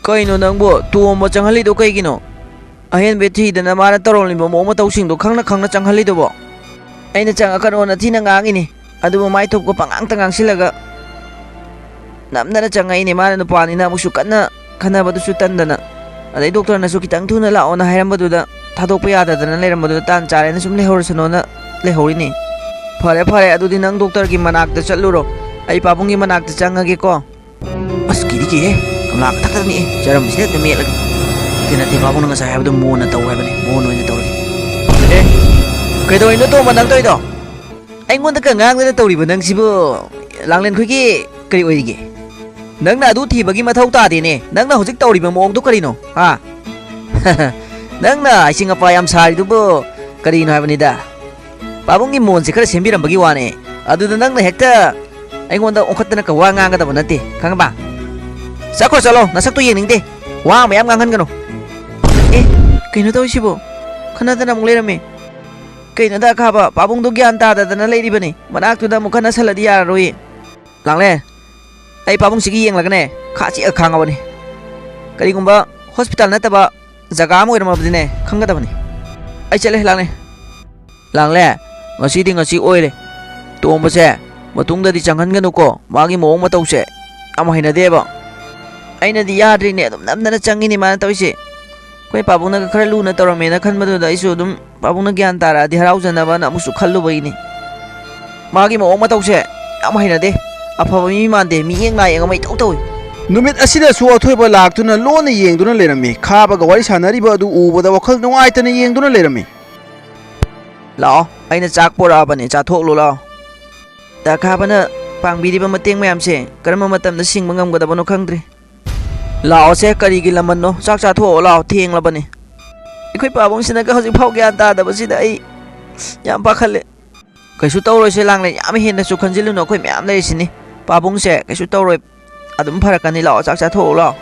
ꯀꯩꯅꯣ ꯅꯪꯕꯨ ꯇꯣꯝꯕ ꯆꯪꯍꯜꯂꯤꯗꯣ ꯀꯩꯒꯤꯅꯣ? ꯑꯍꯦꯟꯕ ꯊꯤꯗꯅ ꯃꯥꯅ ꯇꯧꯔꯝꯂꯤꯕ ꯃꯑꯣꯡ ꯃꯇꯧꯁꯤꯡꯗꯣ ꯈꯪꯅ ꯈꯪꯅ ꯆꯪꯍꯜꯂꯤꯗꯨꯕꯣ? ꯑꯩꯅ ꯆꯪꯉꯛꯀꯅꯣꯅ ꯊꯤꯅ ꯉꯥꯡꯉꯤꯅꯤ, ꯑꯗꯨꯕꯨ ꯃꯥꯏ ꯊꯣꯛꯄ ꯄꯉꯥꯡꯇ ꯉꯥꯡꯁꯤꯜꯂꯒ ꯅꯝꯗꯅ ꯆꯪꯉꯛꯏꯅꯦ꯫ ꯃꯥꯅ ꯅꯨꯄꯥꯅꯤꯅ ꯑꯃꯨꯛꯁꯨ ꯀꯟꯅ ꯈꯟꯅꯕꯗꯨꯁꯨ ꯇꯟꯗꯅ꯫ ꯑꯗꯩ ꯗꯣꯛꯇꯔꯅꯁꯨ ꯈꯤꯇꯪ ꯊꯨꯅ ꯂꯥꯛꯑꯣꯅ ꯍꯥꯏꯔꯝꯕꯗꯨꯗ ꯊꯥꯗꯣꯛꯄ ꯌꯥꯗꯗꯅ ꯂꯩꯔꯝꯕꯗꯨꯗ ꯇꯥꯟ ꯆꯥꯔꯦꯅ ꯁꯨꯝ ꯂꯩꯍꯧꯔꯁꯅꯣꯅ ꯂꯩꯍꯧꯔꯤꯅꯤ꯫ ꯐꯔꯦ ꯐꯔꯦ, ꯑꯗꯨꯗꯤ ꯅꯪ ꯗꯣꯛꯇꯔꯒꯤ ꯃꯅꯥꯛꯇ ꯆꯠꯂꯨꯔꯣ, ꯑꯩ ꯄꯥꯕꯨꯡꯒꯤ ꯃꯅꯥꯛꯇ ꯆꯪꯉꯒꯦꯀꯣ꯫ ꯑꯁ, ꯀꯤꯗꯤ ꯀꯤꯍꯦ꯫ ꯒꯝꯂꯥ ꯀꯊꯛꯇꯅꯤ꯫ ꯆꯔꯝꯁꯤꯗ ꯍꯦꯛꯇ ꯃꯦꯠꯂꯒꯦ꯫ ꯅꯠꯇꯦ, ꯅꯠꯇꯦ, ꯄꯥꯕꯨꯡꯅ ꯉꯁꯥꯏ ꯍꯥꯏꯕꯗꯣ ꯃꯣꯟꯅ ꯇꯧ ꯍꯥꯏꯕꯅꯤ꯫ ꯃꯣꯟ ꯑꯣꯏꯅ ꯇꯧꯔꯒꯦ꯫ ꯑꯦ, ꯀꯩꯗꯧꯔꯤꯅꯣ ꯇꯣꯝꯕ ꯅꯪ ꯇꯧꯔꯤꯗꯣ? ꯑꯩꯉꯣꯟꯗꯒ ꯉꯥꯡꯗꯅ ꯇꯧꯔꯤꯕ ꯅꯪꯁꯤꯕꯨ, ꯂꯥꯡꯂꯦꯟꯈꯣꯏꯒꯤ ꯀꯔꯤ ꯑꯣꯏꯔꯤꯒꯦ? ꯅꯪꯅ ꯑꯗꯨ ꯊꯤꯕꯒꯤ ꯃꯊꯧ ꯇꯥꯗꯦꯅꯦ꯫ ꯅꯪꯅ ꯍꯧꯖꯤꯛ ꯇꯧꯔꯤꯕ ꯃꯑꯣꯡꯗꯣ ꯀꯔꯤꯅꯣ? ꯍꯥ? ꯅꯪꯅ ꯏꯁꯤꯡ ꯑꯄꯥ ꯌꯥꯝ ꯁꯥꯔꯤꯗꯨꯕꯨ ꯀꯔꯤꯅꯣ ꯍꯥꯏꯕꯅꯤꯗ? ꯄꯥꯕꯨꯡꯒꯤ ꯃꯣꯟꯁꯦ ꯈꯔ ꯁꯦꯝꯕꯤꯔꯝꯕꯒꯤ ꯋꯥꯅꯦ꯫ ꯑꯗꯨꯗ ꯅꯪꯅ ꯍꯦꯛꯇ ꯑꯩꯉꯣꯟꯗ ꯑꯣꯟꯈꯠꯇꯅ ꯋꯥ ꯉꯥꯡꯒꯗꯕ ꯅꯠꯇꯦ, ꯈꯪꯉꯕ? ꯆꯠꯈ꯭ꯔꯣ, ꯆꯠꯂꯣ, ꯅꯁꯛꯇꯣ ꯌꯦꯡꯅꯤꯡꯗꯦ꯫ ꯋꯥ ꯃꯌꯥꯝ ꯉꯥꯡꯍꯟꯒꯅꯨ꯫ ꯑꯦ, ꯀꯩꯅꯣ ꯇꯧꯔꯤꯁꯤꯕꯣ? ꯈꯟꯅꯗꯅ ꯑꯃꯨꯛ ꯂꯩꯔꯝꯃꯦ꯫ ꯀꯩꯅꯣꯗ ꯑꯈꯥꯕ, ꯄꯥꯕꯨꯡꯗꯣ ꯒ꯭ꯌꯥꯟ ꯇꯥꯗꯗꯅ ꯂꯩꯔꯤꯕꯅꯤ꯫ ꯃꯅꯥꯛꯇꯨꯗ ꯑꯃꯨꯛ ꯈꯟꯅꯁꯜꯂꯗꯤ ꯌꯥꯔꯔꯣꯏꯌꯦ꯫ ꯂꯥꯡꯂꯦ, ꯑꯩ ꯄꯥꯕꯨꯡꯁꯤꯒꯤ ꯌꯦꯡꯂꯒꯅꯦ, ꯈꯥ ꯆꯤꯛꯑ ꯈꯥꯡꯉꯕꯅꯤ꯫ ꯀꯔꯤꯒꯨꯝꯕ ꯍꯣꯁꯄꯤꯇꯥꯜ ꯅꯠꯇꯕ ꯖꯒꯥ ꯑꯃ ꯑꯣꯏꯔꯝꯃꯕꯗꯤꯅꯦ, ꯈꯪꯒꯗꯕꯅꯤ꯫ ꯑꯩ ꯆꯠꯂꯦ, ꯂꯥꯡꯂꯦ꯫ ꯂꯥꯡꯂꯦ, ꯉꯁꯤꯗꯤ ꯉꯁꯤ ꯑꯣꯏꯔꯦ꯫ ꯇꯣꯝꯕꯁꯦ ꯃꯇꯨꯡꯗꯗꯤ ꯆꯪꯍꯟꯒꯅꯨꯀꯣ, ꯃꯥꯒꯤ ꯃꯑꯣꯡ ꯃꯇꯧꯁꯦ ꯌꯥꯝ ꯍꯩꯅꯗꯦꯕ꯫ ꯑꯩꯅꯗꯤ ꯌꯥꯗ꯭ꯔꯤꯅꯦ, ꯑꯗꯨꯝ ꯅꯝꯗꯅ ꯆꯪꯉꯤꯅꯦ ꯃꯥꯅ ꯇꯧꯔꯤꯁꯦ꯫ ꯑꯩꯈꯣꯏ ꯄꯥꯕꯨꯡꯅꯒ ꯈꯔ ꯂꯨꯅ ꯇꯧꯔꯝꯃꯦꯅ ꯈꯟꯕꯗꯨꯗ ꯑꯩꯁꯨ ꯑꯗꯨꯝ ꯄꯥꯕꯨꯡꯅ ꯒ꯭ꯌꯥꯟ ꯇꯥꯔꯛꯑꯗꯤ ꯍꯔꯥꯎꯖꯅꯕꯅ ꯑꯃꯨꯛꯁꯨ ꯈꯜꯂꯨꯕꯩꯅꯤ꯫ ꯃꯥꯒꯤ ꯃꯑꯣꯡ ꯃꯇꯧꯁꯦ ꯌꯥꯝ ꯍꯩꯅꯗꯦ꯫ ꯑꯐꯕ ꯃꯤ ꯃꯥꯟꯗꯦ, ꯃꯤꯠꯌꯦꯡ ꯅꯥꯌꯦꯡ ꯑꯃ ꯏꯇꯧ ꯇꯧꯏ꯫ ꯅꯨꯃꯤꯠ ꯑꯁꯤꯗꯁꯨ ꯑꯊꯣꯏꯕ ꯂꯥꯛꯇꯨꯅ ꯂꯣꯟꯅ ꯌꯦꯡꯗꯨꯅ ꯂꯩꯔꯝꯃꯤ꯫ ꯈꯥꯕꯒ ꯋꯥꯔꯤ ꯁꯥꯟꯅꯔꯤꯕ ꯑꯗꯨ ꯎꯕꯗ ꯋꯥꯈꯜ ꯅꯨꯡꯉꯥꯏꯇꯅ ꯌꯦꯡꯗꯨꯅ ꯂꯩꯔꯝꯃꯤ꯫ "ꯂꯥꯛꯑꯣ, ꯑꯩꯅ ꯆꯥꯛ ꯄꯣꯔꯛꯑꯕꯅꯤ, ꯆꯥꯊꯣꯛꯂꯨ ꯂꯥꯛꯑꯣ꯫" ꯗꯥ ꯈꯥꯕꯅ ꯄꯥꯡꯕꯤꯔꯤꯕ ꯃꯇꯦꯡ ꯃꯌꯥꯝꯁꯦ ꯀꯔꯝꯕ ꯃꯇꯝꯗ ꯁꯤꯡꯕ ꯉꯝꯒꯗꯕꯅꯣ ꯈꯪꯗ꯭ꯔꯦ꯫ "ꯂꯥꯛꯑꯣꯁꯦ, ꯀꯔꯤꯒꯤ ꯂꯃꯟꯅꯣ? ꯆꯥꯛ ꯆꯥꯊꯣꯛꯑꯣ ꯂꯥꯛꯑꯣ, ꯊꯦꯡꯂꯕꯅꯤ꯫" ꯑꯩꯈꯣꯏ ꯄꯥꯕꯨꯡꯁꯤꯅꯒ ꯍꯧꯖꯤꯛꯐꯥꯎ ꯒ꯭ꯌꯥꯟ ꯇꯥꯗꯕꯁꯤꯗ ꯑꯩ ꯌꯥꯝ ꯄꯥꯈꯠꯂꯦ꯫ "ꯀꯩꯁꯨ ꯇꯧꯔꯣꯏꯁꯦ ꯂꯥꯡꯂꯦꯟ, ꯌꯥꯝ ꯍꯦꯟꯅꯁꯨ ꯈꯟꯖꯤꯜꯂꯨꯅꯨ, ꯑꯩꯈꯣꯏ ꯃꯌꯥꯝ ꯂꯩꯔꯤꯁꯤꯅꯤ꯫ ꯄꯥꯕꯨꯡꯁꯦ ꯀꯩꯁꯨ ꯇꯧꯔꯣꯏ, ꯑꯗꯨꯝ ꯐꯔꯛꯀꯅꯤ꯫ ꯂꯥꯛꯑꯣ, ꯆꯥꯛ ꯆꯥꯊꯣꯛꯑꯣ ꯂꯥꯛꯑꯣ꯫"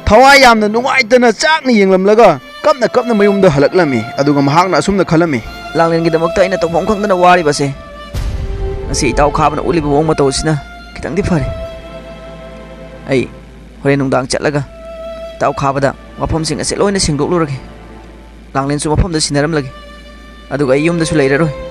ꯊꯋꯥꯏ ꯌꯥꯝꯅ ꯅꯨꯡꯉꯥꯏꯇꯅ ꯆꯥꯛꯅ ꯌꯦꯡꯂꯝꯂꯒ ꯀꯞꯅ ꯀꯞꯅ ꯃꯌꯨꯝꯗ ꯍꯜꯂꯛꯂꯝꯃꯤ꯫ ꯑꯗꯨꯒ ꯃꯍꯥꯛꯅ ꯑꯁꯨꯝꯅ ꯈꯜꯂꯝꯃꯤ, "ꯂꯥꯡꯂꯦꯟꯒꯤꯗꯃꯛꯇ ꯑꯩꯅ ꯇꯧꯐꯝ ꯈꯪꯗꯅ ꯋꯥꯔꯤꯕꯁꯦ, ꯉꯁꯤ ꯏꯇꯥꯎ ꯈꯥꯕꯅ ꯎꯠꯂꯤꯕ ꯃꯑꯣꯡ ꯃꯇꯧ ꯑꯁꯤꯅ ꯈꯤꯇꯪꯗꯤ ꯐꯔꯦ꯫ ꯑꯩ ꯍꯣꯔꯦꯟ ꯅꯨꯡꯗꯥꯡ ꯆꯠꯂꯒ ꯏꯇꯥꯎ ꯈꯥꯕꯗ ꯋꯥꯐꯝꯁꯤꯡ ꯑꯁꯦ ꯂꯣꯏꯅ ꯁꯦꯡꯗꯣꯛꯂꯨꯔꯒꯦ꯫ ꯂꯥꯡꯂꯦꯟꯁꯨ ꯃꯐꯝꯗ ꯁꯤꯟꯅꯔꯝꯂꯒꯦ꯫ ꯑꯗꯨꯒ ꯑꯩ ꯌꯨꯝꯗꯁꯨ ꯂꯩꯔꯔꯣꯏ꯫"